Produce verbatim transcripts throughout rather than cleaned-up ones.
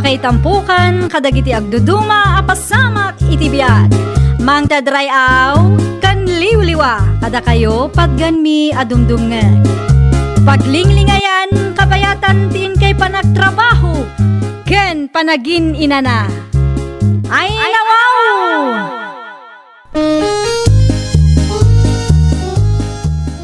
Maitampukan kadagiti agduduma a pasamak iti biag. Mangted ray-aw ken liwliwa kadakayo patganmi a dumdumngeg. Paglinglingayan, kabayatan ti inkay panagtrabaho ken panagin-inana. Ay, nawaw!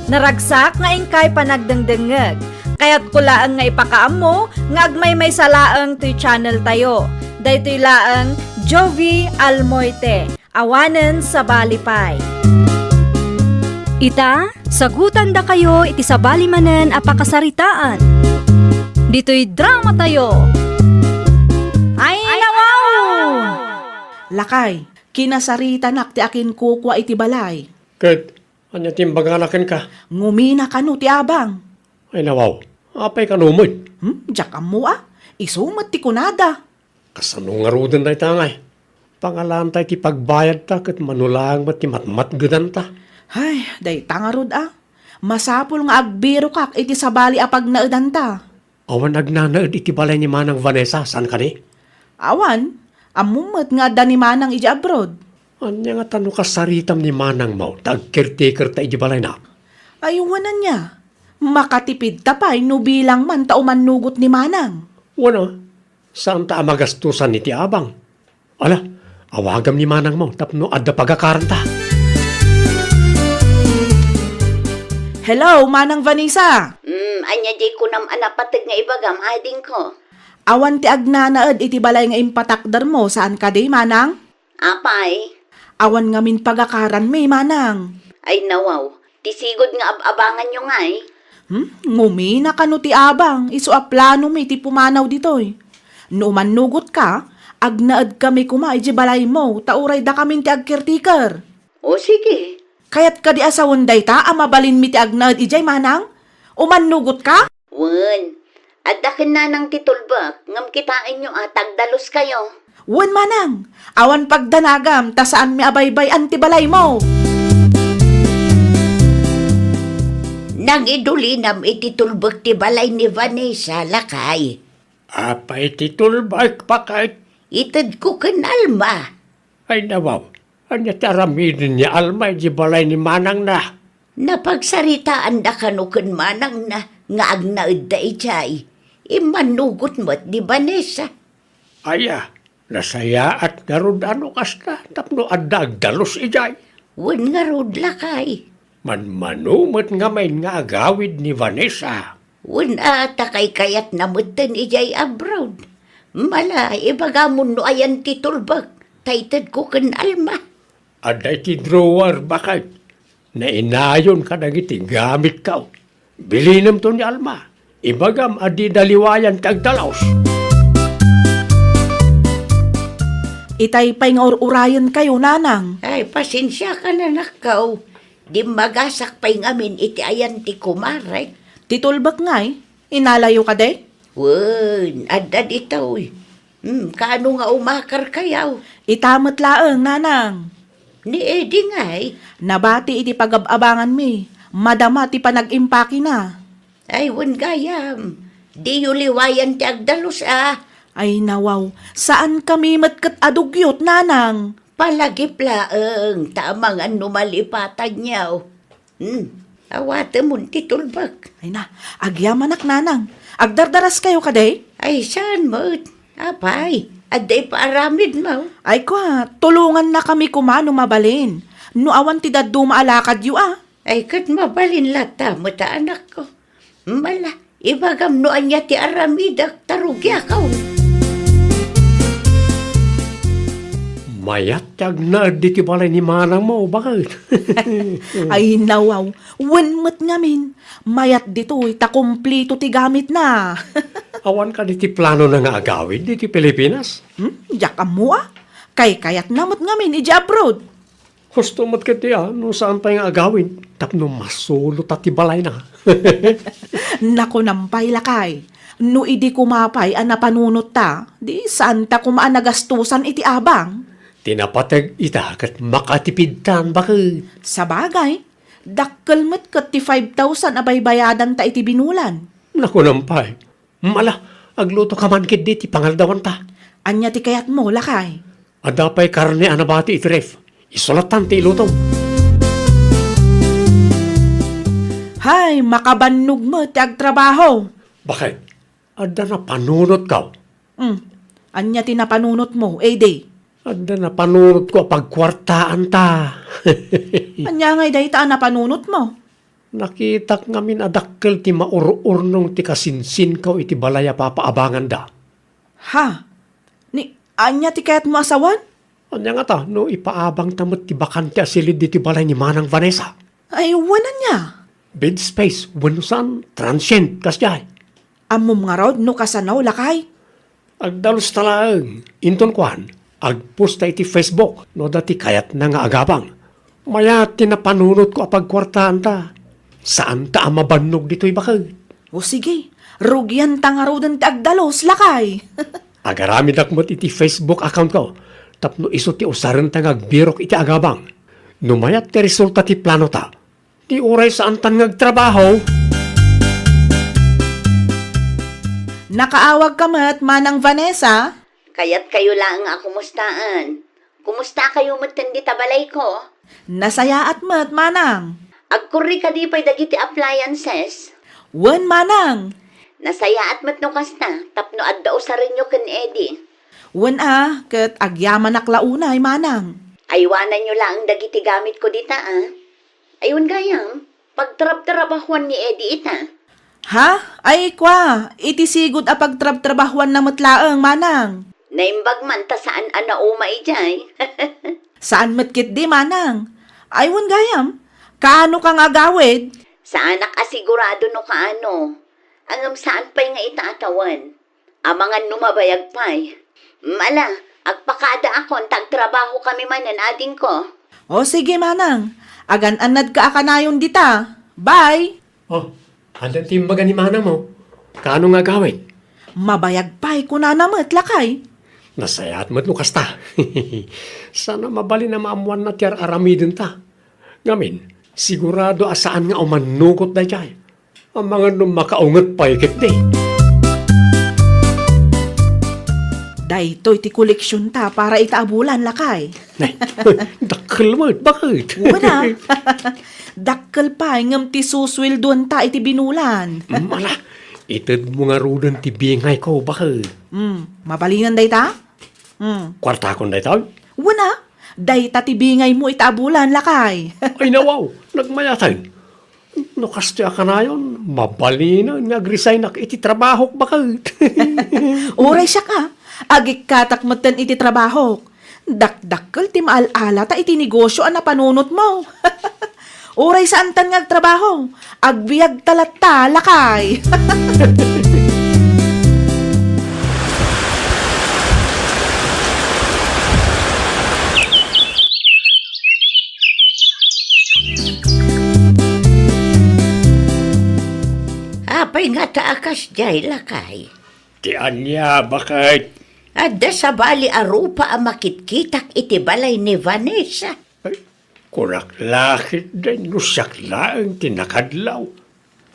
Naragsak nga inkay panagdengdengngeg. Kayatko laeng nga ipakaammo nga agmaymaysa laeng toy channel tayo. Daytoy laeng Jovie Almoite, awanen sabali pay. Ita, sagutandakayo iti sabali manen a pakasaritaan. Ditoy drama tayo. Ay, nawaw! Lakay, kinasaritanak ti akinkukua iti balay. Ket ania ti imbagana kenka? Ngumina kano ti abang. Ay, nawaw. Apay kano met? Hmm, diak ammo a. Isu met ti kunada. Kasano ngaruden dayta ngay? Pangalaanta iti pagbayadta ket mano laeng met ti matmatgedanta. Ay, dayta ngarud a. Masapul nga agbirokak iti sabali a pagnaedanta. Awan agnanaed iti balay ni Manang Vanessa, saan kadi? Awan, ammom met nga adda ni Manang idiay abroad. Ania ngata no kasaritam ni Manangmo ta agcaretaker ta idiay balayna? Ay, wen ania, makatipidta pay no bilang man ta umannugot ni Manang. Wen a, saanta a magastosan iti abang. Ala, awagam ni Manangmo tapno adda pagakaranta. Hello, Manang Vanessa! Mm, ania diay kunam a napateg nga ibagam, adingko? Awan ti agnanaed iti balay nga impatakdermo, saan kadi, Manang? Apay? Awan ngamin pagakaranmi, Manang. Ay, nawaw. Ti sigud nga ab-abanganyo ngay? Hmm? Ngumina kano ti abang, isu a planomi ti pumanaw ditoy. No umannugotka, agnaedkami koma idiay balaymo, ta uray dakamin ti agcaretaker. O, sige. Kayat kadi a sawen dayta a mabalinmi ti agnaed idiay, Manang? Umannugotka? Wen, adda ken Nanang ti tulbek, ngem kitaenyo a tagdaluskayo. Wen, Manang, awan pagdanagam ta saanmi a baybay-an ti balaymo. Nangidulinam iti tulbek ti balay ni Vanessa, lakay. Apay ti tulbek, baket? Itedko ken Alma. Ay, nawaw, ania ti aramiden ni Alma idiay balay ni manangna? Napagsaritaanda kano ken manangna nga agnaedda idiay. Immannugot met ni Vanessa. Aya, nasayaat ngarud a no kasta tapno adda agdalus idiay. Wen ngarud, lakay. Manmano met ngamin nga agawid ni Vanessa. Wen a, ta kaykayatna metten idiay abroad. Mala, ibagamon no ayan ti tulbek, ta itedko ken Alma. Adda iti drawer, baket. Nainayon kadagiti gamitko. Bilinemto ni Alma. Ibagam a dida liwayan ti agdalus. Itay pay nga ur-urayenkayo, Nanang. Ay, pasensiakan, anakko. Dimmagasak pay ngamin iti ayan ti kumarek. Ti tulbek ngay, inalayo kadi? Wen, adda ditoy. Hmm, kaano nga umakarkayo? Ita met laeng, Nanang. Ni Eddie ngay? Nabati iti pagab-abanganmi. Madama ti panag-impakena. Ay, wen gayam. Diyo liwayan ti agdalus a. Ay, nawaw. Saankami met ket a dugyot, Nanang. Palagip laeng ta amangan no malipatanyo. Hmm, awatemon ti tulbek. Ay na, agyamanak, Nanang. Agdardaraskayo kadi? Ay, saan met? Apay, adda ipaaramidmo? Ay kwa, tulongannakami koma no mabalin. No awan ti dadduma a lakadyo a. Ay, ket mabalin latta met a, anakko. Mala, ibagam no ania ti aramidek, ta rugiakon. Mayat ti agnaed iti balay ni manangmo, baket. Ay, nawaw. Wen met ngamin. Mayat ditoy ta kumplito ti gamitna. Awan kadi ti planona nga agawid iti Pilipinas? Hmm? Diak ammo a. Kaykayatna met ngamin idiay abroad. Husto met ketdi a no saan pay nga agawid tapno masulota ti balayna. Nakunam pay, lakay, no idi koma pay a napanunotta, di saanta koma a nagastosan iti abang. Ti napateg ita ket makatipidtan, baket. Sabagay, dakkel met ket ti five thousand a baybayadanta iti binulan. Nakunam pay. Mala, aglutoka man ketdi ti pangaldawanta. Ania ti kayatmo, lakay? Adda pay karne a nabati iti ref. Isu lattan ti ilutom. Hay, makabannog met ti agtrabaho. Bakit? Adda napanunotko. Hmm. Ania ti napanunotmo, Eddie? Adda napanunotko a pagkuartaanta. Ania ngay dayta a napanunotmo? Nakitak ngamin a dakkel ti maur-urnong ti kasinsinko iti balay a papaabanganda. Ha? Ni, ania ti kayatmo a sawen? Ania ngata no ipaabangta met ti bakante a silid ditoy balay ni Manang Vanessa? Ay, wen ania? Bed space, wenno saan, transient, kasdiay. Ammom ngarud no kasano, lakay? Agdalusta laeng, inton kuan, agposta iti Facebook no adda ti kayatna nga agabang. Mayat ti napanunotko a pagkuartaanta. Saanta a mabannog ditoy, baket. O sige, rugianta ngaruden ti agdalus, lakay. Agaramidak met iti Facebook accountko tapno isu ti usarenta nga agbirok iti agabang. No mayat ti resulta ti planota, ti uray saantan nga agtrabaho. Nakaawagka met, Manang Vanessa? Kayatkayo laeng a kumustaan. Kumustakayo metten dita balayko? Nasayaat met, Manang. Agkurri kadi pay dagiti appliances? Wen, Manang. Nasayaat met no kasta, tapno adda usarenyo ken Eddie. Wen a, ket agyamanak la unay, Manang. Aywananyo laeng dagiti gamitko dita a. Ay, wen gayam, pagtrabtrabahuan ni Eddie ita. Ha? Ay, kwa, iti sigud a pagtrabtrabahuanna met laeng, Manang. Naimbag man ta saan a nauma idiay. Saan met ketdi, Manang. Ay, wen gayam, kaano ka nga agawid? Saanak a sigurado no kaano. Ngem saan pay nga ita a tawen. Amangan no mabayag pay. Mala, agpakadaakon ta agtrabaho kami manen adingko. O sige, Manang. Agan-annadka a kanayon dita. Bye! O, ania ti imbaga ni manangmo? Kaano nga agawid? Mabayag pay, kunana met, lakay. Nasayaat met no kasta. Saan a mabalin a maammoanna ti ar-aramidenta. Ngamin, sigurado a saan nga umannugot daydiay. Amangan no makaunget pay ketdi. Daytoy ti koleksionta para ita a bulan, lakay. Nay, dakkel met, baket? Wen a. Dakkel pay ngem ti susueldoenta iti binulan. Mm, ala, itedmo ngaruden ti bingayko, baket? Mm, mabalinen dayta? Mm. Kuartakon daytoy? Wen a, dayta ti bingaymo ita a bulan, lakay. Ay, nawaw, nagmayaten. No kastoy a kanayon, mabalinen nga agresignak iti trabahok, baket. Uray siak a, agikkatak metten iti trabahok. Dakdakkel ti maal-alata iti negosio a napanunotmo. Uray saantan nga agtrabaho, agbiagta latta, lakay. Apay ngata a kasdiay, lakay? Ti ania, baket? Adda sabali a rupa a makitkitak iti balay ni Vanessa. Ay, kunak la ketdi no siak laeng ti nakadlaw.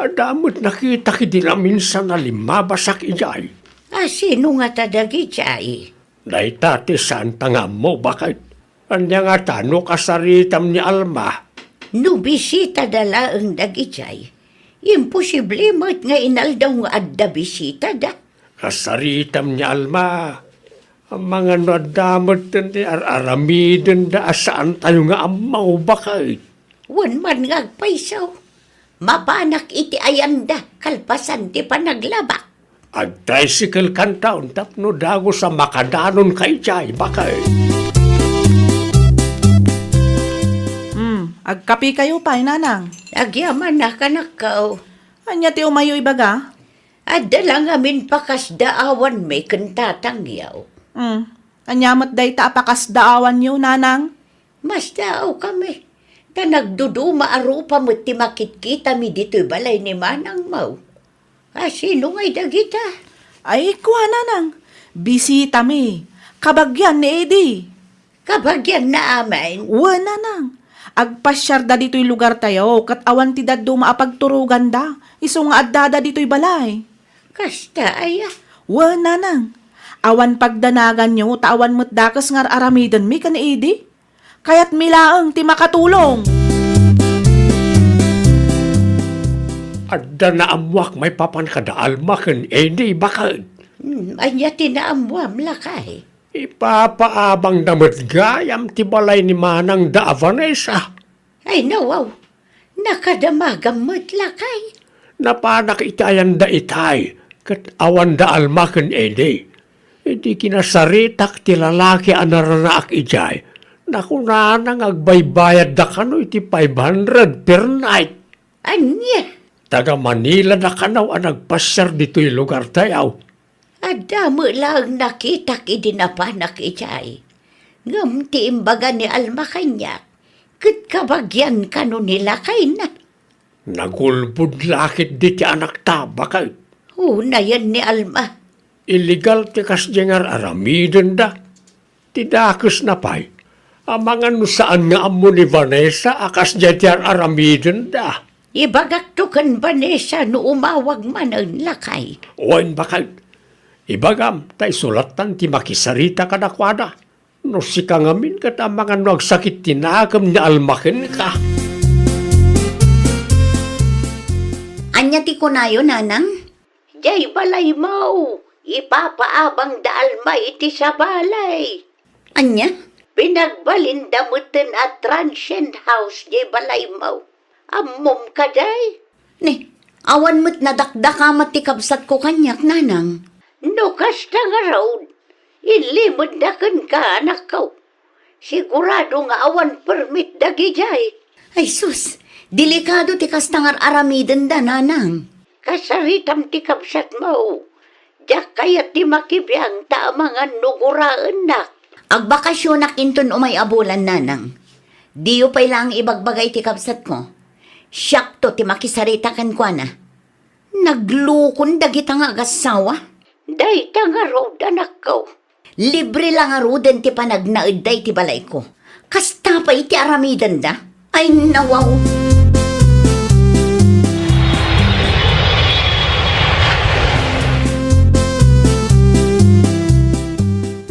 Adda met nakitak idi naminsan a limmabasak idiay. A sino ngata dagidiay? Dayta ti saanta nga ammo, baket. Ania ngata no kasaritam ni Alma? No bisitada laeng dagidiay, imposible met nga inaldaw nga adda bisitada. Kasaritam ni Alma, amangan no adda metten ti ar-aramidenda a saantayo nga ammo, baket. Wen man nga agpayso, mapanak iti ayanda kalpasan ti panaglabak. Agtricycle kanton tapno dagus a makadanonka idiay, baket. Hmm, agkapekayo pay, nanang? Agyaman a, kanakko. Ania ti umayo ibaga? Adda la ngamin pakasdaawanmi ken tatangyo. Hmm, ania met dayta a pakasdaawanyo, nanang? Masdaawkami. Ta nagduduma a rupa met ti makitkitami ditoy balay ni manangmo. A sino ngay dagita? Ay, kua, nanang. Bisitami. Kabagian ni Eddie. Kabagianna amin? Wen, nanang. Agpasiarda ditoy lugartayo, ket awan ti dadduma a pagturoganda. Isu nga addada ditoy balay. Kasta aya? Wen, nanang. Awan pagdanaganyo ta awan met dakes nga ar-aramidenmi ken idi. Kayatmi laeng ti makatulong. Adda naammoak maipapan kada Alma ken Edi, baket. Hmm, ania ti naammoam, lakay? Ipapaabangda met gayam ti balay ni manangda a Vanessa. Ay, nawaw. Nakadamagam met, lakay. Napanak iti ayanda itay, ket awanda Alma ken Edi. Idi kinasaritak ti lalaki a naranaak idiay, nakunana nga agbaybayadda kano iti five hundred per night. Ania? Taga Manila da kano a nagpasiar ditoy lugartayo. Adda met laeng nakitak idi napanak idiay. Ngem ti imbaga ni Alma kaniak, ket kabagian kano ni lakayna. Nagulbod la ketdi ti anakta, baket. Unayen ni Alma. Illegal ti kasdiay nga ar-aramidenda. Ti dakesna pay, amangan no saan nga ammo ni Vanessa a kasdiay ti ar-aramidenda. Ibagakto ken Vanessa no umawag manen, lakay. Wen, baket. Ibagam ta isu lattan ti makisarita kadakuada. No sika ngamin ket amangan no agsakit ti nakem ni Alma kenka. Ania ti kunayo, nanang? Diay balaymo, ipapaabang da Alma iti sabali. Ania? Pinagbalinda metten a transient house diay balaymo. Ammom kadi? Ni, awan met nadakdakamat ti kabsatko kaniak, nanang. No kasta ngarud, inlimedda kenka, anakko. Sigurado nga awan permit dagidiay. Ay sus, delikado ti kasta nga ar-aramidenda, nanang. Kasaritam ti kabsatmo. Diak kayat ti makibiang ta amangan no guraennak. Agbakasionak inton umay a bulan, nanang. Diyo pay laeng ibagbaga iti kabsatko. Siakto ti makisarita kenkuana. Naglukon dagita nga agassawa. Dayta ngarud, anakko. Libre la ngaruden ti panagnaedda iti balayko. Kasta pay ti aramidenda? Ay, nawaw!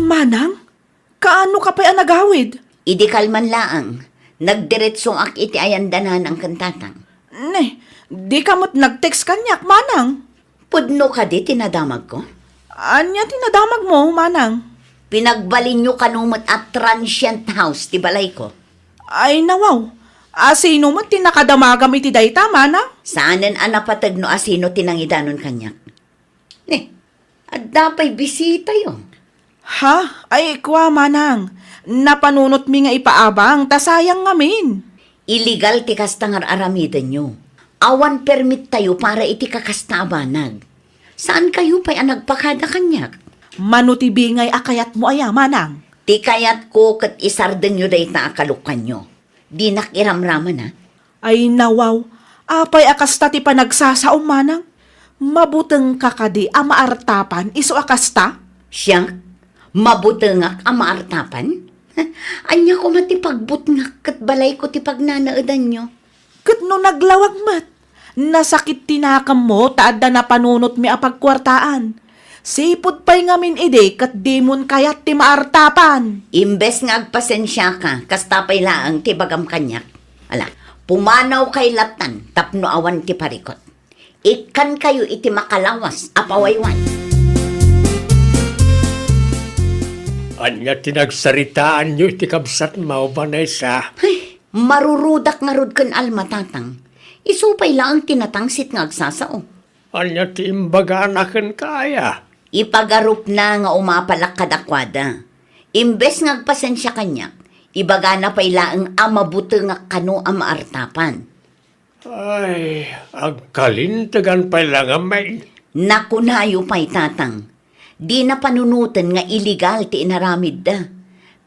Manang, kaano ka pay a nagawid? Idi kalman laeng, nagdiretsoak iti ayanda nanang ken tatang. Ne, di ka met nag-text kaniak, manang? Pudno kadi ti nadamagko? Ania ti nadamagmo, manang? Pinagbalinyo kano met a transient house ti balayko. Ay, nawaw. Asino met ti nakadamagam iti dayta, manang? Saanen a napateg no asino ti nangidanon kaniak. Ne, adda pay bisitayo. Ha? Ay, kua, manang. Napanunotmi nga ipaabang, ta sayang ngamin. Illegal ti kasta nga ar-aramidenyo. Awan permittayo para iti kakasta a banag. Saankayo pay a nagpakada kaniak? Mano ti bingay a kayatmo aya, manang? Ti kayatko ket isardengyo dayta a kalukkanyo. Dinak iramraman, a. Ay, nawaw, apay a kasta ti panagsasaom, manang? Mabutengka kadi a maartapan isu a kasta? Siak? Mabutengak a maartapan? Ania koma ti pagbutngak ket balayko ti pagnanaedanyo? Ket no naglawag met, nasakit ti nakemmo ta adda napanunotmi a pagkuartaan. Sipud pay ngamin idi ket dimon kayat ti maartapan. Imbes nga agpasensiaka, kasta pay laeng ti ibagam kaniak. Ala, pumanawkay lattan tapno awan ti parikut. Ikkankayo iti makalawas a pawaywan. Ania ti nagsaritaanyo iti kabsatmo, Vanessa? Ay, marurudak ngarud ken Alma, tatang. Isu pay laeng ti natangsit nga agsasao. Ania ti imbagana kenka aya? Ipagarupna nga umapalak kadakuada. Imbes nga agpasensia kaniak, ibagana pay laeng a mabutengak kano a maartapan. Ay, agkalintegan pay la ngamin. Nakunayo pay, tatang. Dina panunoten nga illegal ti inaramidda.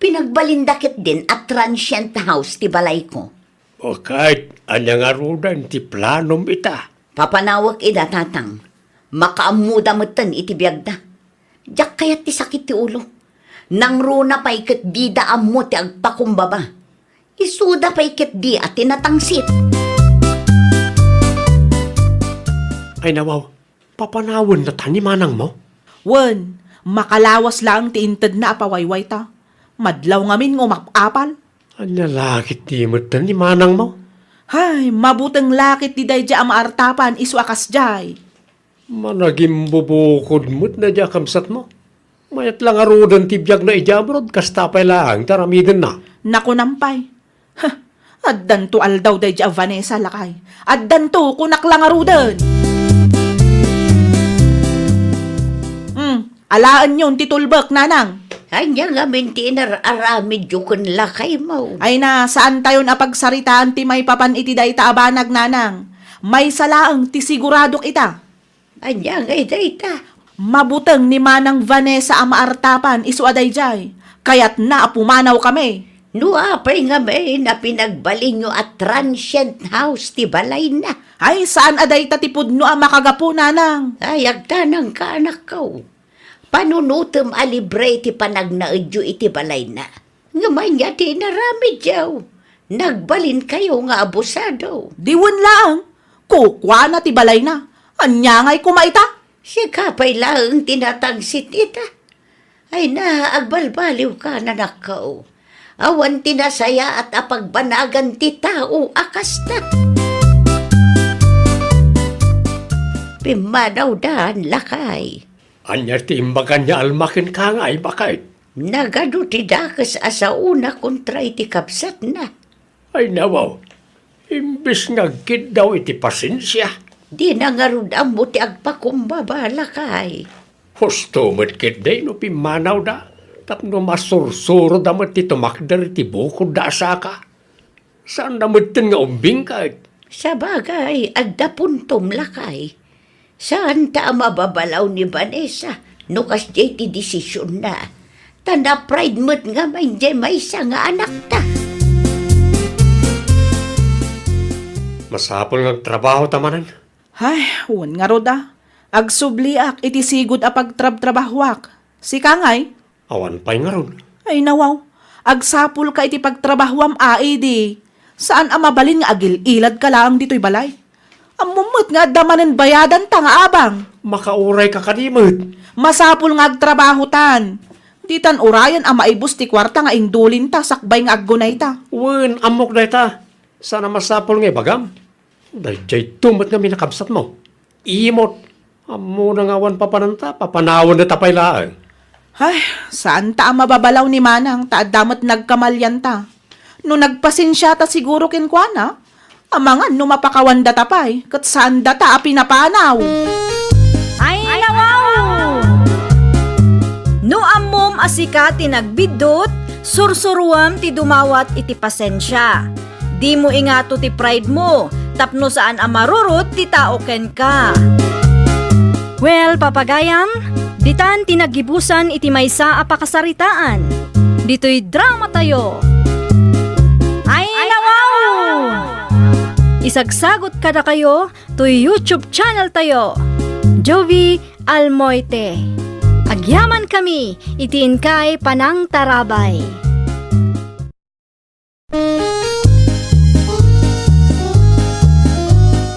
Pinagbalinda ketdin a transient house ti balayko. O ket, ania ngaruden ti planom ita? Papanawek ida, tatang. Makaammoda metten iti biagda. Diak kayat ti sakit ti ulo. Nangruna pay ket dida ammo ti agpakumbaba. Isuda pay ketdi a tinatangsit. Ay, nawaw, papanawen nata ni manangmo? Wen, Makalawas laeng ti intedna a pawaywayta. Madlaw ngamin nga umap-apal. Ania la ketdi metten ni manangmo? Hay, mabuteng la ketdi daydiay a maartapan isu a kasdiay. Managimbubukod met daydiay a kabsatmo. Mayat la ngaruden ti biagna idiay abroad, kasta pay laeng ti aramidenna. Nakunam pay. Huh, addanto aldaw daydiay a Vanessa, lakay. Addanto, kunak la ngaruden. Hmm, alaenyon ti tulbek, nanang. Ania ngamin ti inar-aramidyo ken lakaymo? Ay na, saantayon a pagsaritaan ti maipapan iti dayta a banag, nanang. Maysa laeng ti siguradok ita. Ania ngay dayta? Mabuteng ni Manang Vanessa a maartapan isu a daydiay. Kayatna a pumanawkami. No apay ngamin a pinagbalinyo a transient house ti balayna? Ay, saan a dayta ti pudno a makagapu, nanang. Ay, agtanangka, anakko. Panunotem a libre ti panagnaedyo iti balayna. Ngem ania ti inaramidyo? Nagbalinkayo nga abusado. Di wen laeng, kukuana ti balayna. Ania ngay koma ita? Sika pay laeng ti natangsit ita. Ay na, agbalbaliwka, anakko. Awan ti nasayaat a pagbanagan ti tao a kasta. Pimmanawdan, lakay. Ania ti imbagan ni Alma kenka ngay, baket? Nagadu ti dakes a saona kontra iti kabsatna. Ay, nawaw, imbes nga agkiddaw iti pasensia. Dina ngarud ammo ti agpakumbaba, lakay. Husto met ketdi no pimmanawda, tapno masursuroda met ti tumakder iti bukodda a saka. Saanda metten nga umbingka. Sabagay, adda puntom, lakay. Saanta a mababalaw ni Vanessa no kasdiay ti desisionna. Ta na-pride met ngamin diay maysa nga anakta. Masapul nga agtrabahota manen. Ay, wen ngarud a. Agsubliak iti sigud a pagtrabtrabahoak. Sika ngay? Awan pay ngarud. Ay, nawaw. Agsapulka iti pagtrabahoam a idi. Saan a mabalin nga agil-iladka laeng ditoy balay. Ammom met nga adda manen bayadanta nga abang. Makaurayka kadi met. Masapul nga agtrabahotan. Ditan urayan a maibus ti kuarta nga indulinta sakbay nga aggunayta. Wen, ammok dayta. Saan a masapul nga ibagam. Daydiay met ngamin a kabsatmo. Imot. Ammona nga awan papananta, papanawendata pay laeng. Ay, saanta a mababalaw ni Manang ta adda met nagkamalianta. No nagpasensiata siguro kenkuana, amangan no mapakawandata pay, ket saandata a pinapanaw. Ay, nawaw! No ammom a sika ti nagbiddut, sursuruem ti dumawat iti pasensia. Dimo ingato ti pride mo, tapno saan a marurot ti tao kenka. Well, papagayam, ditan ti naggibusan iti maysa a pakasaritaan. Ditoy drama tayo. Ay, nawaw! Isagsagot kadakayo toy YouTube channel tayo, Jovie Almoite. Agyamankami iti inkay panangtarabay.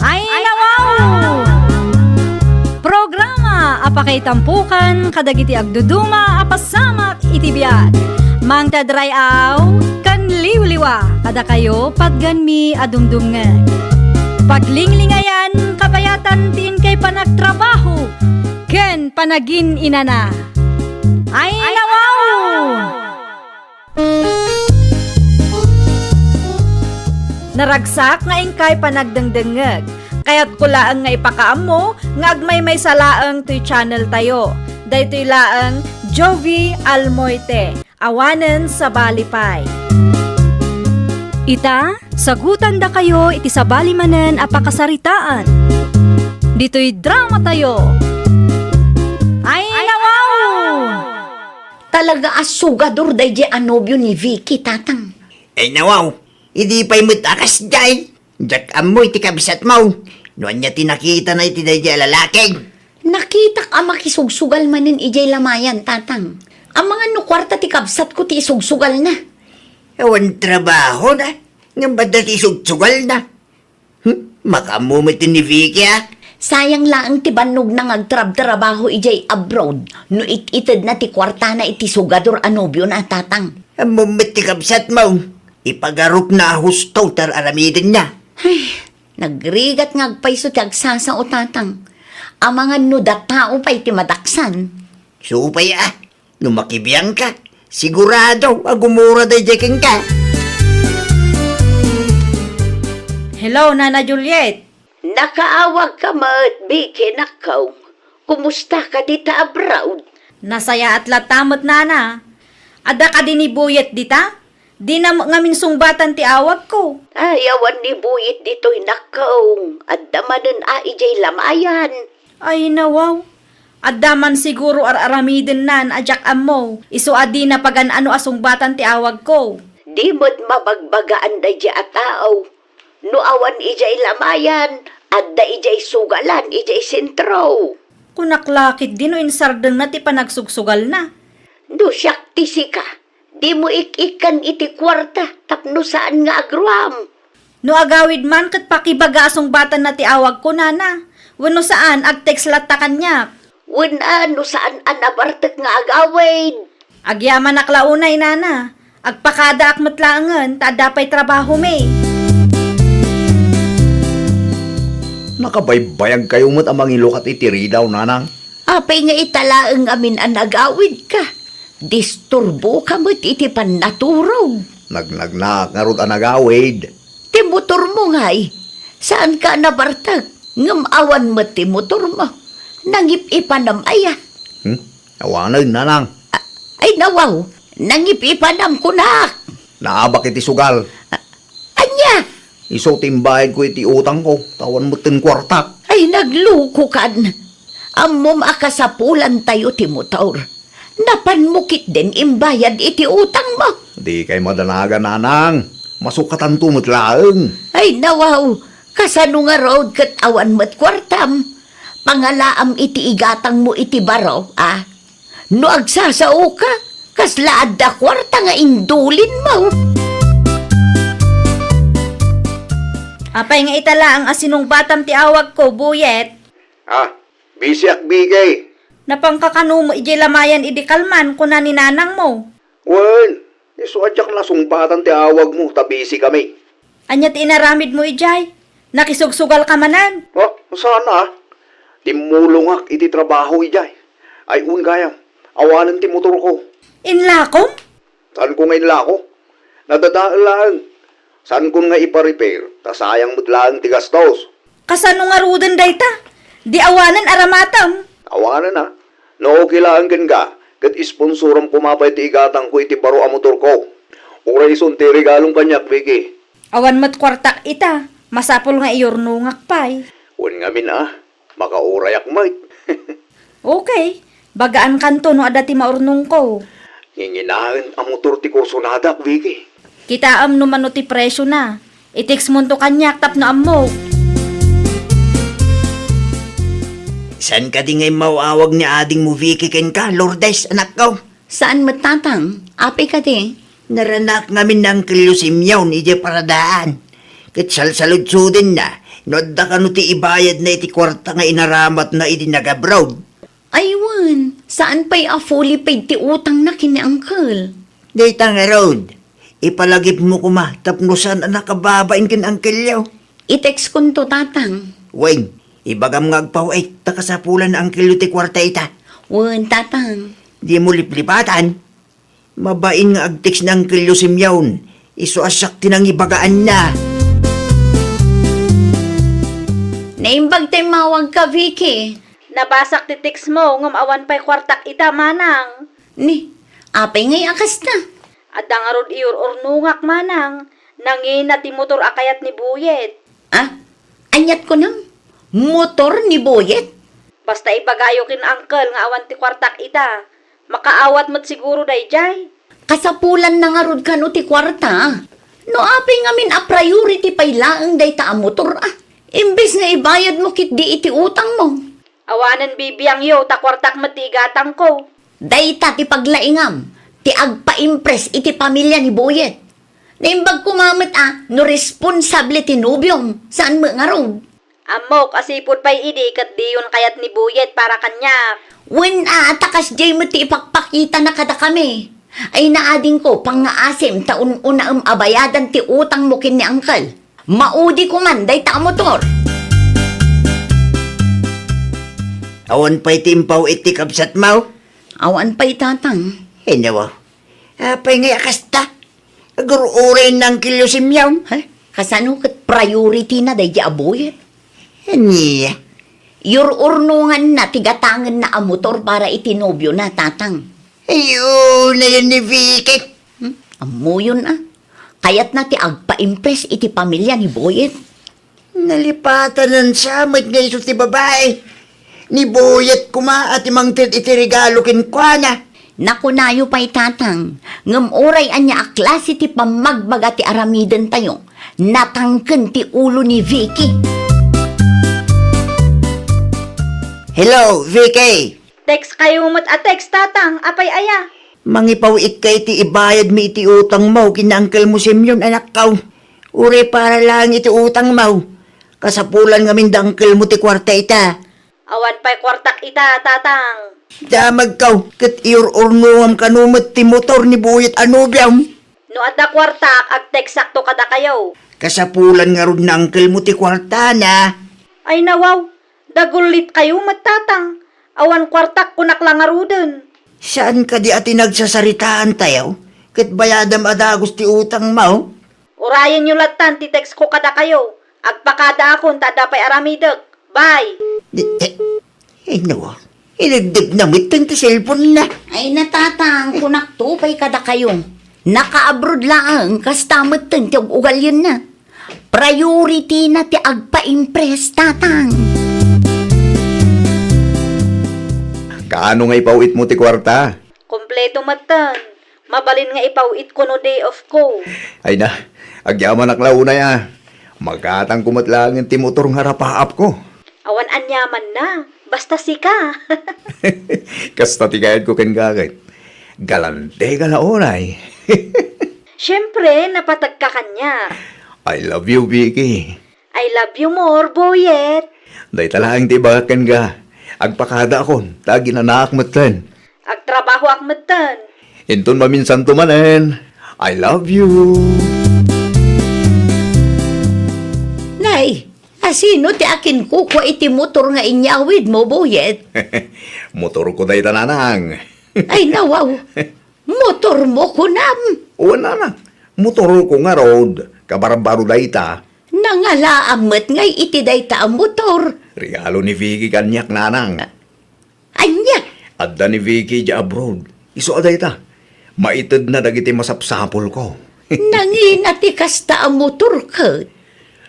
Ay, nawaw! Programa a pakaitampukan kadagiti agduduma a pasamak iti biag. Mangted ray-aw ken liwliwa kadakayo pagganmi a dumdumngeg. Paglinglingayan kabayatan ti inkay panagtrabaho ken panagin-inana. Ay, nawaw! Naragsak nga inkay panagdengdengngeg. Kayatko laeng nga ipakaammo nga agmaymaysa laeng toy channel tayo. Daytoy laeng Jovie Almoite, awanen sabali pay. Ita, sagutandakayo iti sabali manen a pakasaritaan. Ditoy drama tayo. Ay, nawaw! Talaga a sugador daydiay a nobio ni Vicky, Tatang. Ay, nawaw, idi pay met a kasdiay, diak ammo iti kabsatmo no ania ti nakitana iti daydiay a lalaki. Nakitak a makisugsugal manen idiay lamayan, Tatang. Amangan no kuarta ti kabsatko ti isugsugalna. Awan trabahona, ngem adda ti isugsugalna. Hmm? Makaammo met ni Vicky, a? Sayang laeng ti bannogna nga agtrabtrabaho idiay abroad no it-itedna ti kuartana iti sugador a nobiona, Tatang. Ammom met ti kabsatmo, ipagarupna a husto ti ar-aramidenna. Ay, nagrigat nga agpayso ti agsasao, Tatang. Amangan no datao pay ti madaksan. Supay a, no makibiangka, sigurado a gumura daydiay kenka. Hello, Nana Juliet. Nakaawagka met, Vicky, nakkaw. Kumusta ka dita abroad? Nasayaat latta met, Nana. Adda kadi ni Buyet dita? Dina met ngamin sungbatan ti awagko. Ay, awan ni Buyet ditoy, nakkaw. Adda manen a idiay lamayan. Ay, nawaw. Adda man siguro ar-aramidennan a diak ammo. Isu a dina pagan-ano a sungbatan ti awagko. Di met mabagbagaan daydiay a tao. No awan idiay lamayan, adda idiay sugalan idiay sentro. Kunak la ketdi no insardengna ti panagsugsugalna. No siak ti sika, dimo ik-ikkan iti kuarta tapno saan nga agruam. No agawid man ket pakibaga a sungbatanna ti awagko, Nana. Wenno saan, agtext latta kaniak. Wen a, no saan a nabartek nga agawid. Agyamanak la unay, Nana. Agpakadaak met laengen ta adda pay trabahomi. Nakabaybayagkayo met a mangilukat iti ridaw, Nanang. Apay nga ita laeng amin a nagawidka? Disturboka met iti pannaturog. Nagnagnaak ngarud a nagawid. Ti motormo ngay, saanka a nabartek, ngem awan met ti motormo. Nangip-ipanam aya? Hmm? Awanen, Nanang. A-, ay, nawaw, nangip-ipanam kunak. Naabak iti sugal. A-, ania? Isu ti imbayadko iti utangko, ta awan metten kuartak. Ay, naglukokan. Ammom a kasapulantayo ti motor. Napanmo ketdin imbayad iti utangmo. Dikay madanagan, Nanang. Masukatanto met laeng. Ay, nawaw, kasano ngarud ket awan met kuartam? Pangalaam iti igatangmo iti baro, a? No agsasaoka, kasla adda kuarta nga indulinmo? Apay nga ita laeng a sinungbatam ti awagko, Buyet? Ah, bisiak, Bigay. Napangkakano mo idiay lamayan idi kalman, kuna ni nanangmo. Wen, isu a diak nasungbatan ti awagmo, ta bisikami. Ania ti inaramidmo idiay? Nakisugsugalka manen? Oh, saan a? Timmulongak iti trabaho idiay. Ay, wen gayam, awanen ti motorko. Inlakom? Saanko nga inlako? Nadadael laeng. Saankon nga ipa-repair, ta sayang met laeng ti gastos. Kasano ngaruden dayta? Di awanen aramatem? Awanen a. No okay laeng kenka, ket isponsoram koma pay ti igatangko iti baro a motorko. Uray isun ti regalom kaniak, Vicky. Awan met kuartak ita. Masapul nga iyurnongak pay. Wen ngamin a, makaurayak met. Okay. Bagaankanto no adda ti maurnongko. Nginginaen a motor ti kursonadak, Vicky. Kitaem no mano ti presiona. I-textmonto kaniak tapno ammok. Saan kadi nga immaw-awag ni adingmo, Vicky, kenka, Lourdes, anakko? Saan met, Tatang? Apay kadi? Naranak ngamin ni Angkelyo Simeon idiay paradaan. Ket salsaludsodenna no adda kano ti ibayadna iti kuarta nga inaramatna idi nag-abroad. Ay wen, saan pay a fully paid ti utangna ken ni Uncle? Dayta ngarud, ipalagipmo koma tapno saan a nakababain ken Angkelyo. I-textkonto, Tatang. Wen, ibagam nga agpaw-ik ta kasapulan ni Angkelyo ti kuarta ita. Wen, Tatang. Dimo liplipatan. Mabain nga ag-text ni Angkelyo Simeon, isu a siak ti nangibagaanna. Naimbag ta immawagka, Vicky. Nabasak ti textmo, ngem awan pay kuartak ita, Manang. Ni, apay ngay a kasta? Adda ngarud iyur-urnongak, Manang. Nangina ti motor a kayat ni Buyet. Ah? Aniat kunam? Motor ni Buyet? Basta ibagayo ken Uncle nga awan ti kuartak ita. Makaawat met siguro daydiay. Kasapulanna ngarud kano ti kuarta? No apay ngamin a priority pay laeng dayta a motor, a? Imbes nga ibayadmo ketdi iti utangmo. Awanen bibiangyo, ta kuartak met ti igatangko. Dayta ti paglaingam, ti agpaimpress iti pamilia ni Buyet. Naimbag koma met a no responsable ti nobiom, saan met ngarud? Ammok a sipud pay idi ket diyon kayat ni Boyet para kaniak. Wen a, ta kasdiay met ti ipakpakitana kadakami. Ay naadingko, pangngaasim ta un-unaem a bayadan ti utangmo ken ni Uncle. Maudi koman dayta a motor. Awan pay ti impaw-it ti kabsatmo? Awan pay, Tatang. Ay, nawa. Apay ngay a kasta? Agur-uray ni Angkelyo Simeon. Ay, kasano ket priority na daydi a Boyet? Ania? Iyur-urnonganna ti gatangenna a motor para iti nobiona, Tatang. Ay, unayen ni Vicky. Hmm? Ammoyon a. Kayatna ti agpa-impress iti pamilia ni Boyet. Nalipatanan sa met nga isu ti babai. Ni Boyet koma a ti mangted iti regalo kenkuana. Nakunayo pay, Tatang, ngem uray ania a klase ti pammagbaga ti aramidentayo, natangken ti ulo ni Vicky. Hello, Vicky! Text kayo met a text, Tatang. Apay aya? Mangipaw-itka iti ibayadmi iti utangmo ken ni Uncle mo Simeon, anakko. Uray para laeng iti utangmo. Kasapulan ngamin da Uncle mo ti kuarta ita. Awan pay kuartak ita, Tatang. Damagko, ket iyur-urnongam kano met ti motor ni Boyet a nobiom. No adda kuartak, agteksakto kadakayo. Kasapulan ngarud ni Uncle mo ti kuartana. Ay nawaw, dagullit kayo met, Tatang. Awan kuartak, kunak la ngaruden. Saan kadi a ti nagsasaritaantayo? Ket bayadam a dagus ti utangmo? Urayenyo lattan ti text ko kadakayo. Agpakadaakon ta adda pay aramidek. Bye! Di, eh, eh, no. Inigdib na metten ti cellphone na. Ay, natatang, kunakto pay kadakayo. Naka-abroad laeng, kasta metten ti ug-ugalyenna. Priority na ti agpa-impress, tatang. Kaano nga ipaw-itmo ti kuarta? Kompleto metten. Mabalin nga ipaw-itko no day off ko. Ay na, agyamanak la unay a. Magatangko met laengen ti motor nga rapaapko. Awan aniamanna, basta sika. Kasta ti kayatko kenka ket. Galante ka la unay. Siempre, napatagka kaniak. I love you, Vicky. I love you more, Boyet. Dayta laeng ti ibagak kenka. Agpakadaakon, ta aginanaak metten. Agtrabahoak metten. Inton maminsanto manen, I love you. Nay, asino ti akinkukua iti motor nga inyawidmo, Boyet? Motorko dayta, nanang. Ay, nawaw. Motormo, kunam? Wen, nanang. Motorko ngarud, kabarbaro dayta. Nangalaam met ngay iti dayta a motor. Regalo ni Vicky kaniak, nanang. Ania? Adda ni Vicky idiay abroad. Isu a dayta. Maitedna dagiti masapsapulko. Nangina ti kasta a motor ket?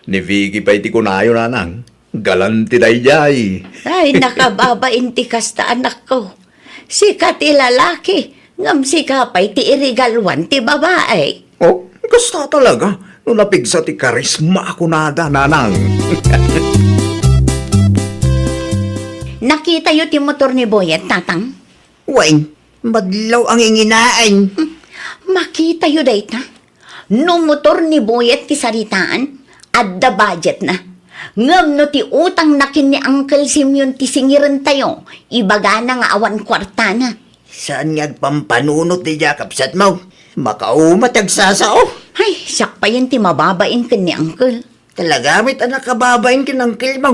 Ni Vicky pay ti kunayo, nanang. Galante daydiay. Ay, nakababain ti kasta, anakko. Sika ti lalaki, ngem sika pay ti iregaluan ti babai. Oh, kasta talaga. No napigsa ti karisma a kunada, nanang. Nakitayo ti motor ni Boyet, tatang? Wen, madlaw a nginginaen. Hmm, makitayo dayta. No motor ni Boyet ti saritaan, adda budgetna. Ngem no ti utangna ken ni Uncle Simeon ti singirentayo, ibagana nga awan kuartana. Saan nga agpampanunot daydiay a kabsatmo? Makauma ti agsasao. Ay, siak payen ti mababain ken ni Uncle. Talaga met a nakababain ken Uncle mo.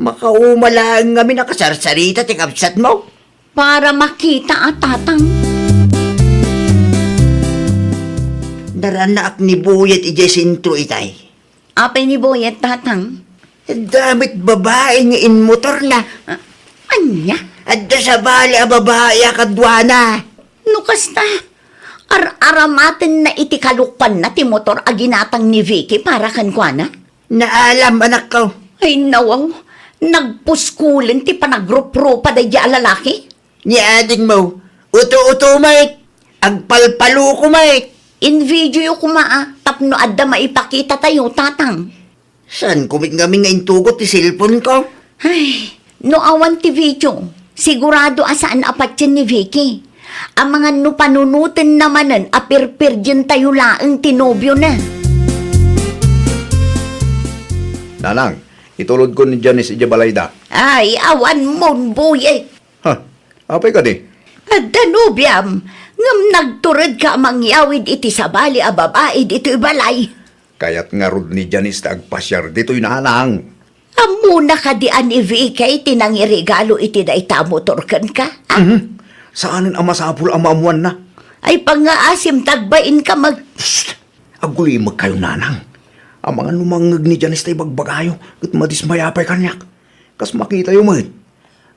Makauma laeng ngamin a kasarsarita ti kabsatmo. Para makita a tatang. Daranaak ni Boyet idiay sentro itay. Apay ni Boyet, tatang? Adda met babai nga inmotorna. Ah, ania? Adda sabali a babai a kaduana. No kasta, ar-aramatenna iti kalukpanna ti motor a ginatang ni Vicky para kenkuana? Naalam, anakko. Ay, nawaw. Nagpuskulen ti panagruprupa daydiay a lalaki. Ni adingmo, uto-uto met, agpalpaluko met. Invideoyo koma a, tapno adda maipakitatayo, tatang. Saanko met ngamin nga intugot ti cellphone ko? Ay, no awan ti video, sigurado a saan a patien ni Vicky. Amangan no panunotenna manen a pirpirdientayo laeng ti nobiona. Nanang, Itulodko ni Janice idiay balayda. Ay, awan mon, Buyet. Ha? Apay kadi? Adda nobiam, ngem nagturedka a mangyawid iti sabali a babai ditoy balay. Kayat ngarud ni Janice ti agpasiar ditoy, nanang. Ammona kadi a ni Vicky ti nangiregalo iti dayta a motor kenka? Ah? Mhm. Saanen a masapul a maammoanna. Ay, pangngaasim ta agbainka mag- Shh! Agulimekkayo, nanang. Amangan no mangngeg ni Janice ta ibagbagayo, ket madismaya pay kaniak. Kas makitayo met,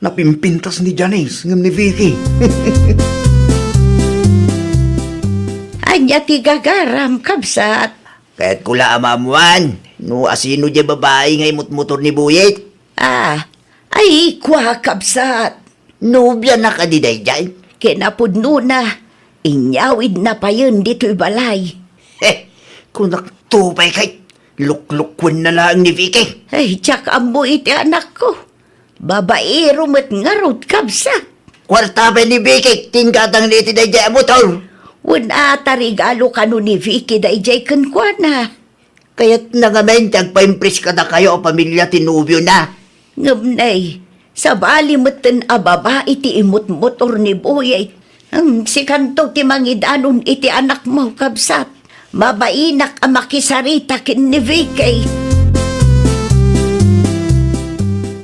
napimpintas ni Janice ngem ni Vicky. Ania ti gagaram, kabsat? Kayatko la a maammoan no asino diay babai nga imutmotor ni Buyet. Ah, ay, kua, kabsat. Nobiana kadi daydiay? Kinapudnona, inyawidna payen ditoy balay. He, kunakto pay kay, luklukuenna laeng ni Vicky. Ay, diak ammo iti anakko. Babaero met ngarud, kabsat. Kuarta pay ni Vicky ti inggatangna iti daydiay a motor. Wen a, ta regalo kano ni Vicky daydiay kenkuana. Kayatna ngamin ti agpaimpress kadakayo a pamilya ti nobiona. Ngem nay, sabali metten a babai ti imutmotor ni Buyet. Ngem sikanto ti mangidanon iti anakmo, kabsat. Mabainak a makisarita ken ni Vicky.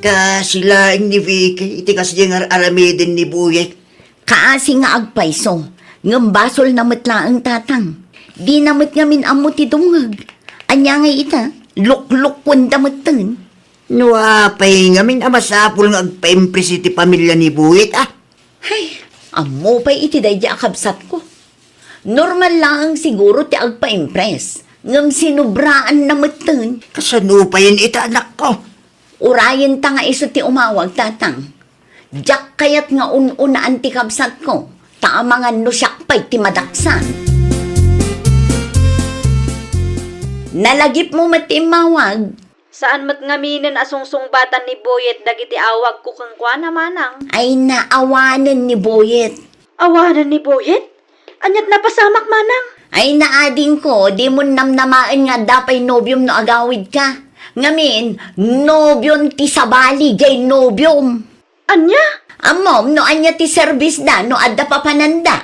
Kaasi laeng ni Vicky iti kasdiay nga ar-aramiden ni Buyet. Kaasi nga agpayso, ngem basolna met laeng, tatang. Dina met ngamin ammo ti dumngeg. Ania ngay ita? Luklukuenda metten. No apay ngamin a masapul nga agpaimpress iti pamilya ni Buyet, ah? Hay, ammo pay iti daydiay a kabsatko. Normal laeng siguro ti agpaimpress, ngem sinobraanna metten. Kasano payen ita, anakko? Urayenta nga isu ti umawag, tatang. Diak kayat nga un-unaan ti kabsatko, ta amangan no siak pay ti madaksan. Nalagipmo met ti immawag. Saan met ngaminen a sungsungbatan ni Buyet dagiti awagko kenkuana, manang. Ay, naawanen ni Buyet. Awanen ni Buyet? Aniat napasamak, manang? Ay, naadingko, dimon namnamaen nga adda pay nobiom no agawidka. Ngamin, nobion ti sabali, jay nobiom. Ania? Ammom no ania ti serbisda no adda papananda?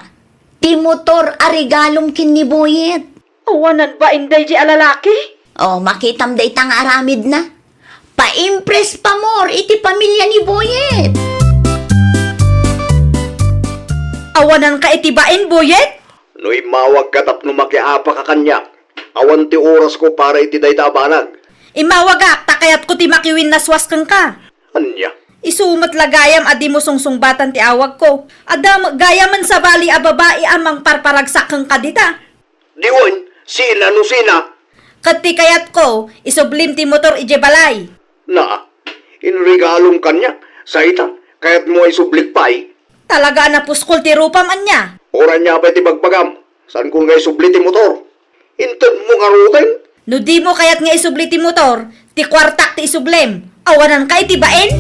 Ti motor a regalom ken ni Boyet. Awanan bain daydi a lalaki? O, makitam dayta nga aramidna. Paimpress pa more iti pamilya ni Boyet. Awananka iti bain, Boyet? No immawagka tapno makiapaka kaniak, awan ti orasko para iti dayta a banag. Immawagak, ta kayatko ti makiwinnaswas kenka. Ania? Isu met la gayam a dimo sungsungbatan ti awagko. Adda met gayamen sabali a babai a mangparparagsak kenka dita. Diwen, sina no sina? Ket ti kayatko, isublim ti motor idiay balay. Na, inregalom kaniak, sa ita, kayatmo a isublik pay? Talaga a napuskol ti rupam, ania? Uray ania pay ti bagbagam, saanko nga isubli ti motor. Intedmo ngaruden? No dimo kayat nga isubli ti motor, ti kuartak ti isublem. Awananka iti bain?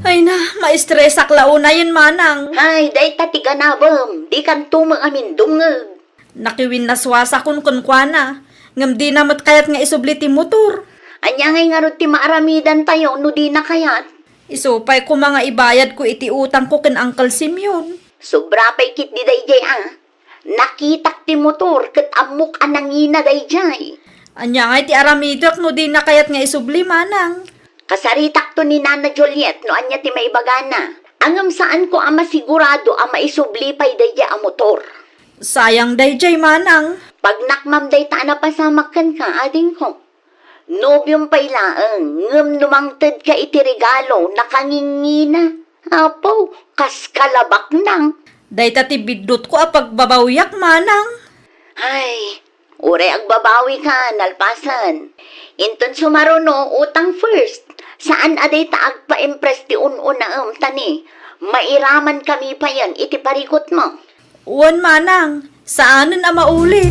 Ay na, maistresak la unayen, manang. Ay, dayta ti ganabem. Dikanto met amin dumngeg. Nakiwinnaswasakon kenkuana, ngem dina met kayat nga isubli ti motor. Ania ngay ngarud ti maaramidantayo no dina kayat? Isu pay koma nga ibayadko iti utangko ken Uncle Simeon. Sobra pay ketdi daydiay a. Nakitak ti motor ket ammok a nangina daydiay. Ania ngay ti aramidek no dina kayat nga isubli, manang? Kasaritakto ni Nana Juliet no ania ti maibagana. Ngem saanko a masigurado a maisubli pay daydiay a motor. Sayang daydiay, manang. Pagnakmam dayta a napasamak kenka, adingko. Nobiom pay laeng, ngem no mangtedka iti regalo, nakangingina. Apo, kas kalabaknang. Dayta ti biddutko a pagbabawiak, manang. Ay, uray agbabawika, nalpasen. Inton sumaruno, utang first. Saan a dayta agpa-impress ti un-unaem, ta ni, mairamankami payen iti parikutmo. Wen, manang, saanen a maulit.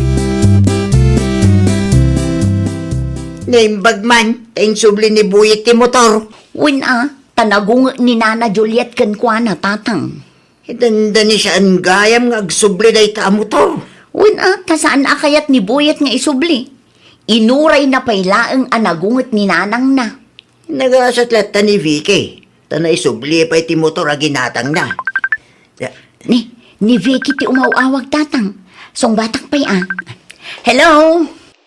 Naimbag man, ta insubli ni Boyet ti motor. Wen a, ta nagunget ni Nana Juliet kenkuana, tatang. Dandani saan gayam nga agsubli dayta a motor. Wen a, ta saan a kayat ni Boyet nga isubli. Inurayna pay laeng a nagunget ni nanangna. Nagasat latta ni Vicky, ta naisubli pay ti motor a ginatangna. Ya- Ni, ni Vicky ti umaw-awag, tatang. Sungbatak pay, a. Hello?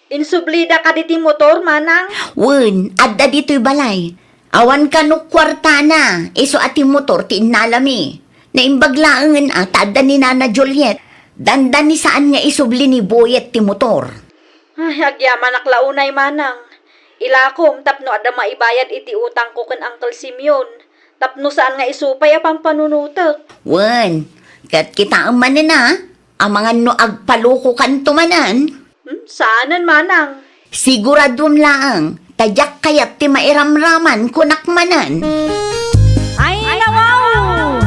Insublida kadi ti motor, manang? Wen, adda ditoy balay. Awan kano kuartana, isu a ti motor ti innalami. Naimbag laengen a ta adda ni Nana Juliet. Dandani saan nga isubli ni Boyet ti motor. Ay, agyamanak la unay, manang. Ilakom tapno adda maibayad iti utangko ken Uncle Simeon, tapno saan nga isu pay a pampanunotek. Wen, ket kitaem manen a, amangan no agpalokokanto manen. Hmm, saanen, manang? Siguradom laeng, ta diak kayat ti mairamraman, kunak manen. Ay, nawaw!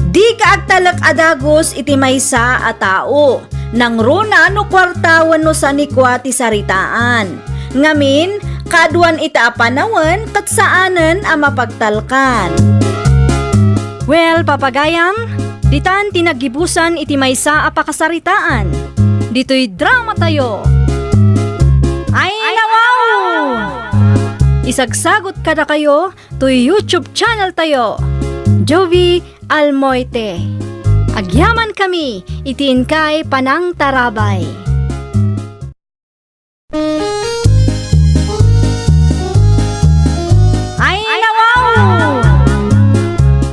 Dika agtalek a dagus iti maysa a tao. Nangruna no kuarta wenno sanikua ti saritaan. Ngamin, kaaduan ita a panawen ket saanen a mapagtalkan. Well, papagayam, ditan ti naggibusan iti maysa a pakasaritaan. Ditoy dramatayo. Ay, nawaw! Isagsagot kadakayo toy YouTube channel tayo, Jovie Almoite. Agyamankami iti inkay panangtarabay. Ay, nawaw!